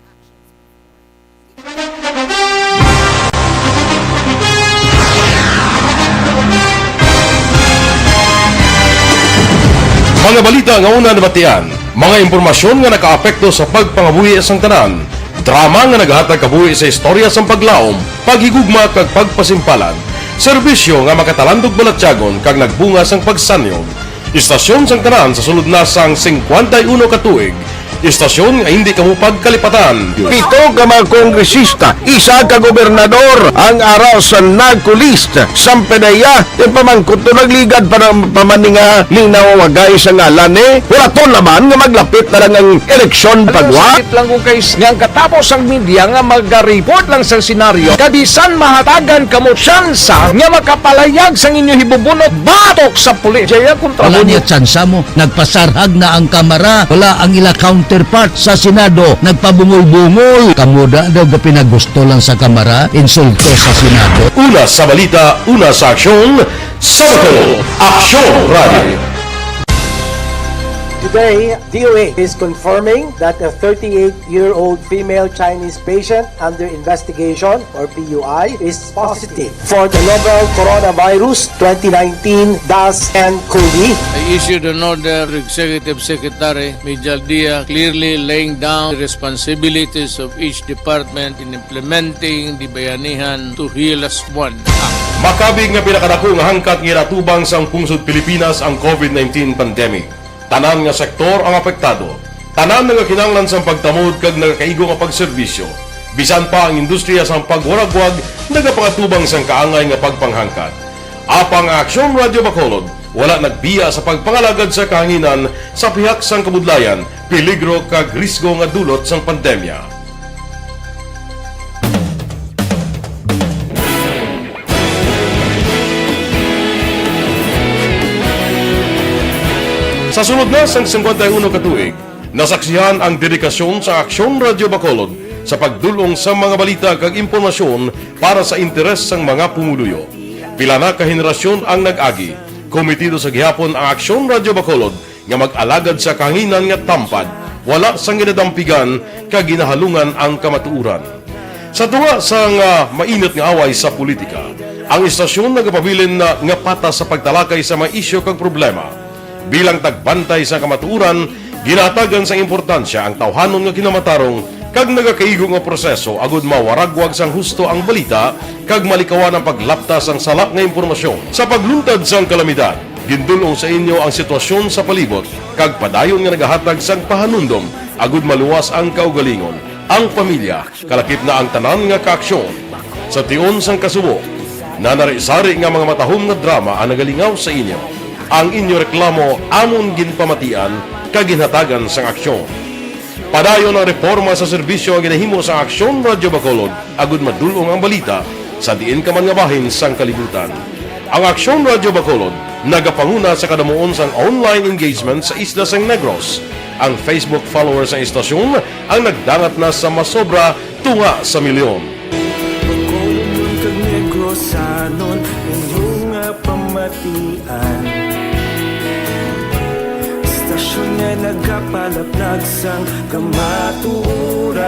Mga balita nga una nabatian, mga impormasyon nga nakaapekto sa pagpangabuhi sang tanan, drama nga naghatag kabuhi sa istorya sang paglaom, paghigugma kag pagpasimpalan, serbisyo nga makatalandog balatyagon kag nagbunga sang pagsanyog. Istasyon sang tanan sa sulod na sang singkwenta y uno ka tuig. Istasyon nga hindi kamo pagkalipatan. Pito ka mga kongresista, isa ka gobernador ang ara sa NAGCO list. Sang PDEA, yung pamangkot to nagligad pa ng pamaninga ning nawawagay sa ngalan ni. Wala to naman nga maglapit na lang ang eleksyon pagwa. Sakit lang kung kay nga ang katapos ang media nga magariport lang sa senaryo. Kabisan mahatagan kamo tsansa nga makapalayag sang inyo hibubunot batok sa pulis. Jaya kontra Wala mo niya tsansa mo. Nagpasarhag na ang Kamara. Wala ang ila counterpart sa Senado. Nagpabungol-bungol. Kamo da daw gapinagusto lang sa Kamara. Insulto sa Senado. Una sa balita, una sa aksyon, sa Bacolod, Aksyon Radio. Today, D O A is confirming that a thirty-eight-year-old female Chinese patient under investigation, or P U I, is positive for the novel coronavirus twenty nineteen dash N COVID. I issued an order to Executive Secretary Mijal Dia, clearly laying down the responsibilities of each department in implementing the Bayanihan to Heal Us One Act. Makabig nga pinakadako nga hangkat nga ginatubang sang pungsod Pilipinas ang COVID nineteen pandemic. Tanan nga sektor ang apektado. Tanan nagakinahanglan sang pagtamod kag nagakaigo nga pagserbisyo. Bisan pa ang industriya sang pagwaragwag nagapangatubang sang kaangay nga pagpanghangkat. Apang ang Aksyon Radio Bacolod wala nagbiya sa pagpangalagad sa kahanginan sa pihak sang kabudlayan, peligro kag risgo nga dulot sang pandemya. Sa sulod na sang singkwenta y uno ka tuig, nasaksihan ang dedikasyon sa Aksyon Radio Bacolod sa pagdul-ong sa mga balita kag impormasyon para sa interes sang mga pumuluyo. Pila na ka henerasyon ang nag-agi. Komitido sa gihapon ang Aksyon Radio Bacolod nga mag-alagad sa kahanginan nga tampad, wala sang ginadampigan kag ginahalungan ang kamatuoran. Sa tunga sang, ah, mainit nga away sa politika, ang istasyon nagapabilin na nga patas sa pagtalakay sa mga isyu kag problema. Bilang tagbantay sa kamatuoran, ginahatagan sang importansya ang tawhanon nga kinamatarong kag nagakaigo nga proseso agud mawaragwag sang husto ang balita kag malikawan ang paglapta sang sala nga impormasyon. Sa pagluntad sang kalamidad, gindul-ong sa inyo ang sitwasyon sa palibot kag padayon nga nagahatag sang pahanumdom agud maluwas ang kaugalingon, ang pamilya, kalakip na ang tanan nga kaaksyon. Sa tion sang kasubo, nanari-sari nga mga matahom nga drama ang nagalingaw sa inyo. Ang inyo reklamo amon ginpamatian kag ginhatagan sang aksyon. Padayon ang reporma sa serbisyo nga ginahimo sa Aksyon Radio Bacolod agud madul-ong ang balita sa diin ka man nga bahin sang kalibutan. Ang Aksyon Radio Bacolod nagapanguna sa kadamuon sang online engagement sa isla sang Negros. Ang Facebook followers sang istasyon ang nagdangat na sa masobra tunga sa milyon. Bacolod kag Negros, sanon inyo nga pamatian. Istasyon nga nagapalaplag sang kamatuoran.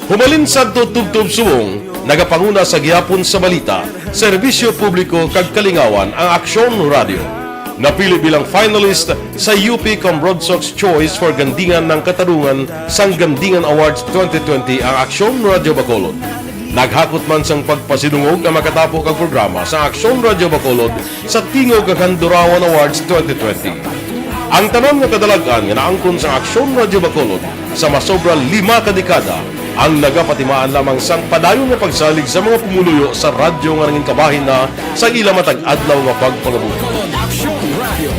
Humalin sadto tubtob subong, nagapanguna sa gihapon sa balita, serbisyo publiko kag kalingawan ang Aksyon Radio. Napili bilang finalist sa U P Cambroadsox Choice for Gandingan ng Katarungan sang Gandingan Awards twenty twenty ang Aksyon Radyo Bacolod. Naghakot man sang pagpasidungog ang makatapo kag programa sa Aksyon Radyo Bacolod sa Tingog kag Handurawan Awards twenty twenty. Ang tanan nga kadalag-an nga naangkon sa Aksyon Radyo Bacolod sa masobra lima ka dekada ang nagapatimaan lamang sang padayon nga pagsalig sa mga pumuluyo sa radyo nga nangin kabahin na sa ila matag adlaw nga pagpangabuhi. Aksyon Radio.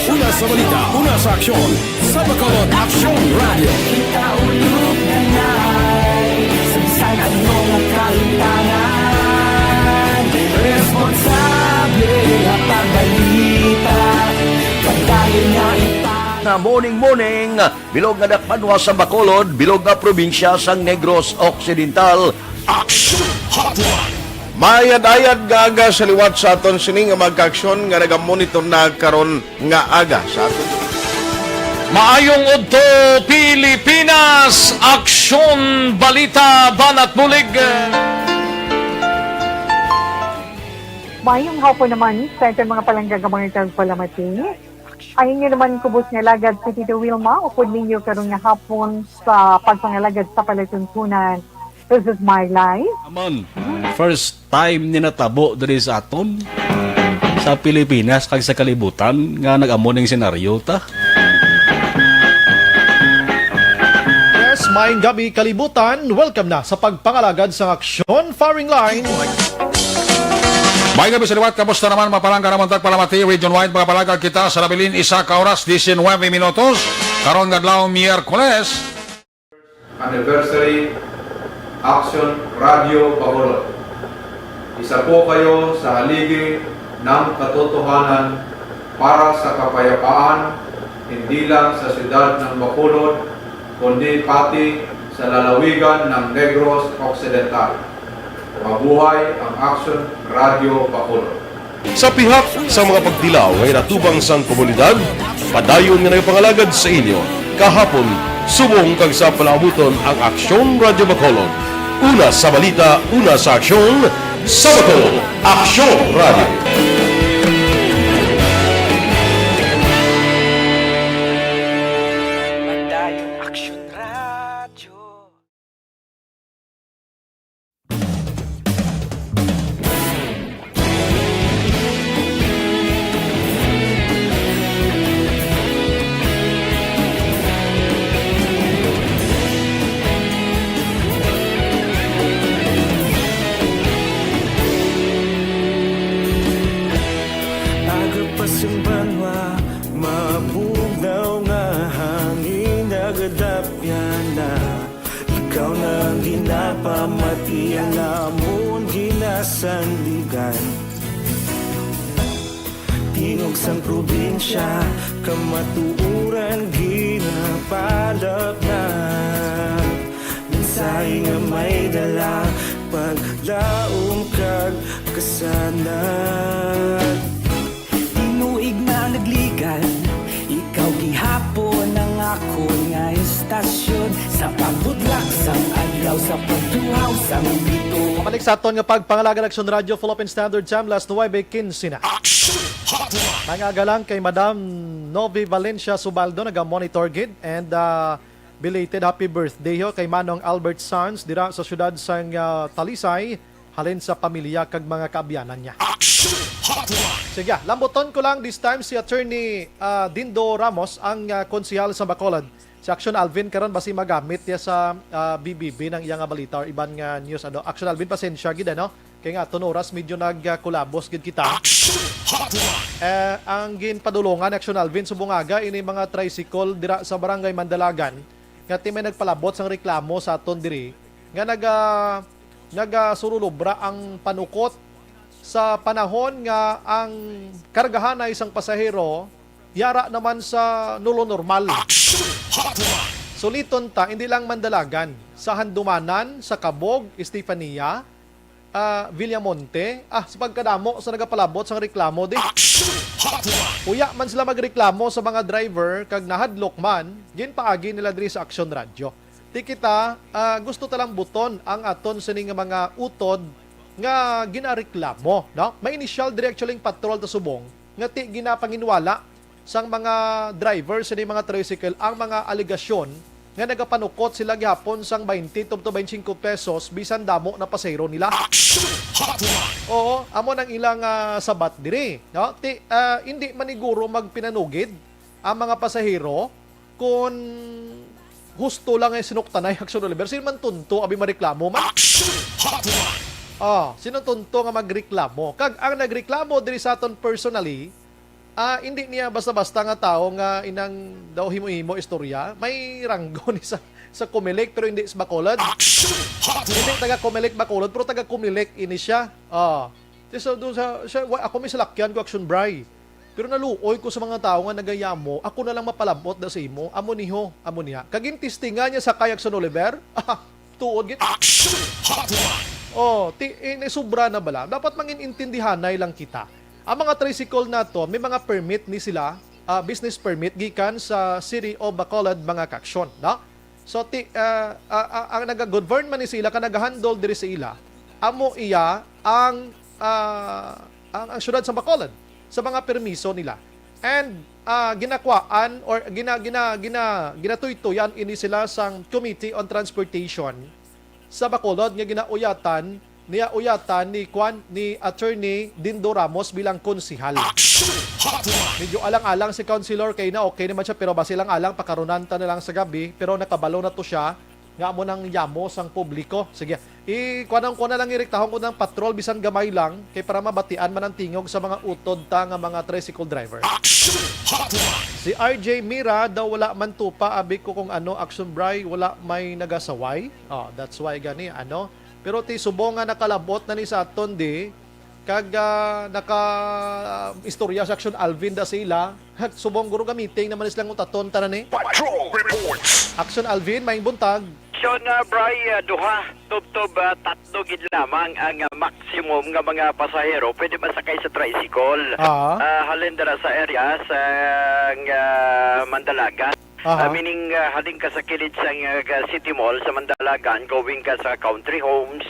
Una sa balita, una sa aksyon, sa Bacolod Aksyon Radio. Kita ulog na nai, sa bisan ano nga kahitangan, responsable nga pagbalita, pagdayon nga ipa- Na morning, morning, bilog nga dakpanwa sa Bacolod, bilog nga probinsya sang Negros Occidental. Action Hotline. Mayad-ayad nga aga sa liwat sa aton sini nga mga kaaksyon nga nagamonitor na karon nga aga sa aton. Maayong udto, Pilipinas! Aksyon, balita, banat bulig. Mayong hapon naman sa aton mga palangga nga mga tagpalamati. Ang inyo naman kubos nga alagad si Tito Wilma, upod ninyo karon nga hapon sa pagpangalagad sa palatuntunan. This is my life. Amon, first time ni natabo diri sa aton, sa Pilipinas kag sa kalibutan nga nag-amo ning senaryo ta. Yes, maayong gabi, kalibutan. Welcome na sa pagpangalagad sang Aksyon Firing Line. May gabi sa liwat, kamusta naman, mapalangga naman tagpalamati, region-wide, mga palagad kita sa nabilin, isa ka oras, diecinuebe minutos, karon nga adlaw, Miyerkules. Anniversary, Action Radio Bacolod. Isa po kayo sa haligi ng katotohanan para sa kapayapaan, hindi lang sa siyudad ng Bacolod, kundi pati sa lalawigan ng Negros Occidental. Mabuhay ang Action Radio Bacolod. Sa pihak sa mga pagtilaw nga ginatubang sang komunidad, padayon nga nagapangalagad sa inyo kahapon, subong kag sa palaabuton ang Aksyon Radyo Bacolod. Una sa balita, una sa aksyon, sa Bacolod, Aksyon Radyo. Padayon Aksyon Radyo. Aga pa sing banwa, mabugnaw nga hangin nagadapyan na. Ikaw na ang ginapamati, ang amon ginasandigan. Tingog sang probinsya, kamatuoran ginapalapnat. Mensahe nga may dala, paglaom kag kasanag. Tinuig na nagligan, ikaw gihapon ang akon nga estasyon. Sa pagbutlak sang adlaw, sa pagtuhaw sang bituon. Balik sa aton nga pagpangalagad, Action Radio, Philippine Standard Time, alas nuwebe quince na. Action Hotline. Mga aga lang kay Madam Novi Valencia Subaldo, naga-monitor gid, and, ah, belated happy birthday ho kay Manong Albert Sanz dira sa siyudad sang, ah, Talisay, halin sa pamilya kag mga kaabyanan niya. Action Hotline. Sige, lambuton ko lang this time si Attorney, ah, Dindo Ramos, ang, ah, konsehal sa Bacolod. Si Action Alvin karon basi magamit niya sa, ah, B B B ng iya nga balita or iban nga news, ano. Action Alvin, pasensya gid, ano. Kay nga aton oras medyo nagkulabos gid kita. Action Hotline. Eh, ang ginpadulungan, Action Alvin, subong aga ini mga tricycle dira sa Barangay Mandalagan, nga ti may nagpalabot sang reklamo sa aton diri nga naga-, nagasurulobra ang panukot sa panahon nga ang kargahanay sang pasahero yara naman sa nulo normal. Action Hotline. Suliton ta, hindi lang Mandalagan, sa Handumanan, sa Cabog, Estefania, ah, Villamonte, ah, sa pagkadamo sa nagapalabot sang reklamo di. Action Hotline. Uya man sila magreklamo sa mga driver kag nahadlok man, ginpaagi nila diri sa Action Radio. Ti kita, ah, gusto ta lang buton ang aton sini nga mga utod nga ginareklamo, no? May initial diri actually ang patrol ta subong nga ti ginapanginwala sang mga driver sini mga tricycle ang mga alegasyon nga nagapanukot sila gihapon sang twenty to twenty-five pesos bisan damo na pasahero nila. Action Hotline! Oo, amo nang ilang ah, sabat diri, no? Ti ah, hindi maniguro magpinanugid ang mga pasahero kon husto lang ay sinuktanay, Action Oliver. Sino man tunto, abi mareklamo man? Action Hotline! Oh, sino tunto nga magreklamo? Kag ang nagreklamo diri sa aton personally, ah, hindi niya basta-basta nga tawo nga inang daw himo-himo istorya. May ranggo ni sa, sa Comelec pero hindi sa Bacolod. Action Hotline! Hindi taga Comelec Bacolod pero taga Comelec ini siya. Oh. Ti sa, do sa, siya, wa, ako may salakyan ko, Action Bry. Pero naluoy ko sa mga tawo nga nagayamo, ako na lang mapalabot da sa imo, amo niho, amo niya. Kag gintistingan niya sa kay Action Oliver, ah, tuod gid. Action Hotline! Oh, ti, eh, naisubra na bala. Dapat manginintindihanay lang kita. Ang mga tricycle nato, may mga permit ni sila, ah, business permit gikan sa City of Bacolod, mga kaaksyon, no? So, ti, ah, ah, ah, ang nagagovern man ni sa ila, ka nagahandle diri sa ila, amo iya ang, ah, ang, ang siyudad sa Bacolod sa mga permiso nila. And ah, ginakwaan or gina, gina, gina, ginatuytuyan ini sila sang Committee on Transportation sa Bacolod nga ginauyatan niya uyatan ni kwan ni Attorney Dindo Ramos bilang konsehal. Action Hotline! Medyo alang-alang si Councilor kay na okay naman siya pero basi lang alang pakarunan ta na lang sa gabi pero nakabalo na to siya nga amo nang yamo sang publiko. Sige, i kuanang ko na lang, irektahon ko ng patrol bisan gamay lang kay para mabatian man ang tingog sa mga utod ta nga mga tricycle driver. Action Hotline! Si R J Mira daw wala man tupa, abi ko kung ano, Action Bry, wala may nagasaway. Oh, that's why gani, ano. Pero ti subong nga nakalabot na ni sa aton di, kag ah, naka istorya sa Action Alvin da sila. Subong guro ga meeting naman silang utaton tanan eh. Patrol Reports! Action Alvin, maayong buntag. Action, ah, Bry, ah, duha, tubtob, ah, tatlo gid lamang ang, ah, maximum nga mga pasahero pwede masakay sa tricycle. Ah. Ah, halin dira sa area sa, ah, Mandalagan. Aha. Ah, meaning, ah, halin ka sa kilid sa, ah, City Mall sa Mandalagan, going ka sa Country Homes,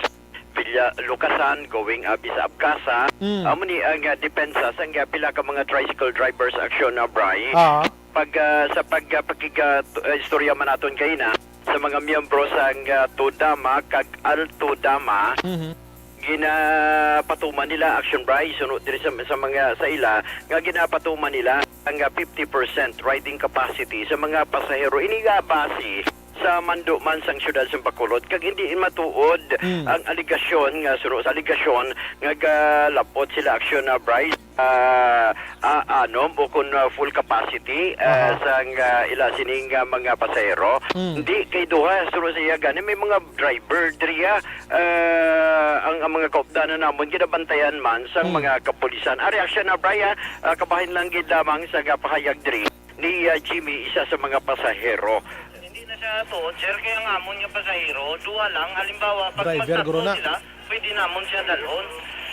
Villa Lucasan, going abi sa Abcasa. Mm. Amo ni ang, ah, depensa sang, ah, pila ka mga tricycle drivers, Action, ah, Bry. Ah. Pag, ah, sa pag, ah, pakig, ah, tu-, ah, istorya man naton kaina sa mga miyembro sang, ah, Todama kag Altodama, Mhm. ginapatuman nila, Action Bry, suno diri sa, sa mga sa ila nga ginapatuman nila ang, ah, fifty percent riding capacity sa mga pasahero. Ini nga base sa mando man sang siyudad sa Bacolod, kag hindi matuod Mm. ang alegasyon nga, suno sa alegasyon, nga galabot sila, Action, ah, Bry, ah, ah, anom o kon, ah, full capacity, ah, Aha. sang, ah, ila sining, ah, mga pasahero. Mm. Hindi, kay duha, suno sa iya gani, may mga driver diri, ah, ah, ang, ang mga kaupdanan namon ginabantayan man sang Mm. mga kapulisan. Ari, Action, ah, Bry, ah, ah, kabahin lang gid lamang sa pahayag diri ni, ah, Jimmy, isa sa mga pasahero. Hindi na siya tuod, sir, kaya ang amon nga pasahero, duha lang. Halimbawa, pag Driver, magtatlo guro na. sila, pwede namon siya dalhon.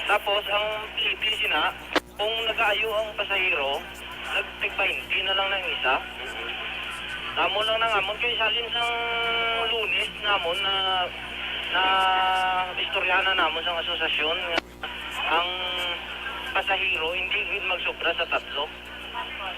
Tapos, ang P P sina, kung nagaayo ang pasahero, nagtig-twenty na lang ng isa. Amo lang nang amon, kay salin sang Lunes namon na, na istoryahan na namon sang asosasyon nga ang pasahero hindi gid magsobra sa tatlo.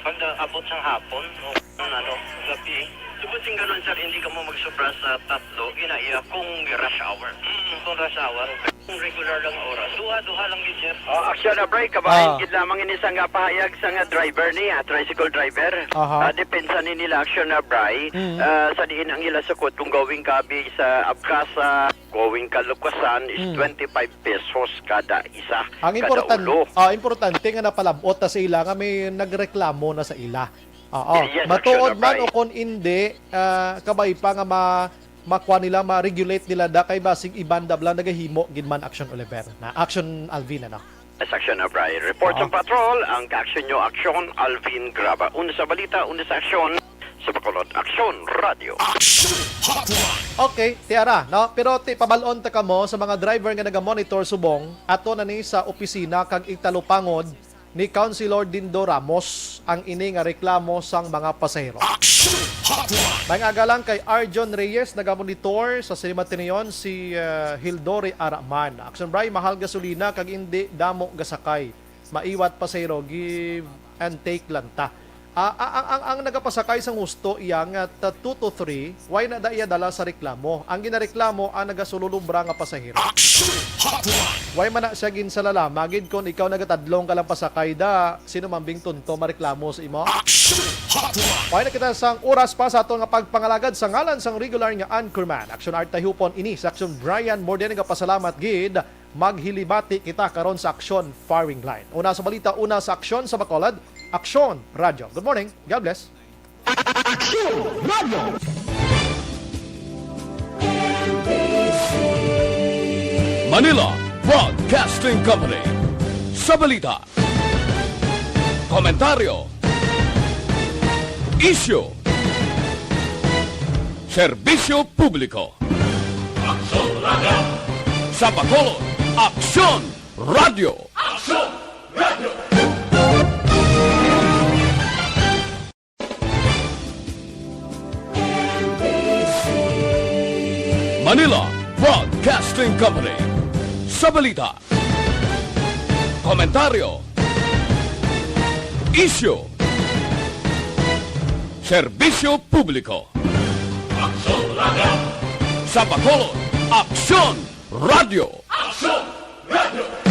Pag abot sang hapon o kung ano, gabi. Tubod sing ganun, sir, hindi ka mo magsobra sa tatlo, ginaiya kung rush hour. Mm, kung rush hour. Kung regular lang oras. Duha, duha lang gid, sir. Oh, Action, ah, Bry, kabahin Ah. gid lamang ini sa nga pahayag sa nga driver niya, tricycle driver. Aha. Ah, depensa ni nila, Action, ah, Bry. Mm. Ah, sa diin ang ila sukod kung going kabi sa Abcasa, going ka Lucasan is Mm. twenty-five pesos kada isa, Ang kada important, ulo. ah, importante nga napalabot ta sa ila nga may nagreklamo na sa ila. Oo. Yes, Matuod Action, man Bry. o kon indi, ah, kabay pa nga ma-, makuha nila, ma-regulate nila da kay basig iban da lang nagahimo gid man, Action Oliver. Na Action Alvin, ano? Yes, Action, ah, Bry. Report Oo. sa patrol, ang ka-action nyo, Action Alvin Graba. Una sa balita, una sa aksyon, sa Bacolod, Action Radio. Action Hotline. Okay, tiara, no? Pero ti pabalon ta kamo sa mga driver nga naga-monitor subong, ato na ni sa opisina kag italupangod ni Councilor Dindo Ramos ang ini nga reklamo sang mga pasahero. Action Hotline! May aga lang kay Arjon Reyes, nagamonitor sa Cinema Ateneo, si, uh, Hildori Araman. Action Bri, mahal gasolina kag indi damo gasakay. Maiwat pasahero, give and take lang ta. Ah, ang, ang, ang, ang nagapasakay sang husto iya nga ta two to three, way na da iya dala sa reklamo. Ang ginareklamo ang nagasululubra nga pasahero. Action Hotline! Way man na siya ginsalala, magid kon ikaw nagatadlong ka lang pasakay da, sino man bing tunto mareklamo sa imo? Action Hotline! Way na kita sang oras pa sa ato nga pagpangalagad sa ngalan sang regular nga anchorman. Action Art Tayhupon ini sa Action Brian Morden nga pasalamat gid. Maghilibati kita karon sa Aksyon Firing Line. Una sa balita, una sa aksyon sa Bacolod, Aksyon Radyo. Good morning. God bless. Aksyon Radyo. Manila Broadcasting Company. Sa balita, komentaryo, isyu, serbisyo publiko. Aksyon Radyo. Sa Bacolod, Aksyon Radyo. Aksyon Radyo. Manila Broadcasting Company. Sa balita, komentaryo, isyu, serbisyo publiko. Aksyon Radyo. Sa Bacolod, Aksyon Radyo. Aksyon Radyo.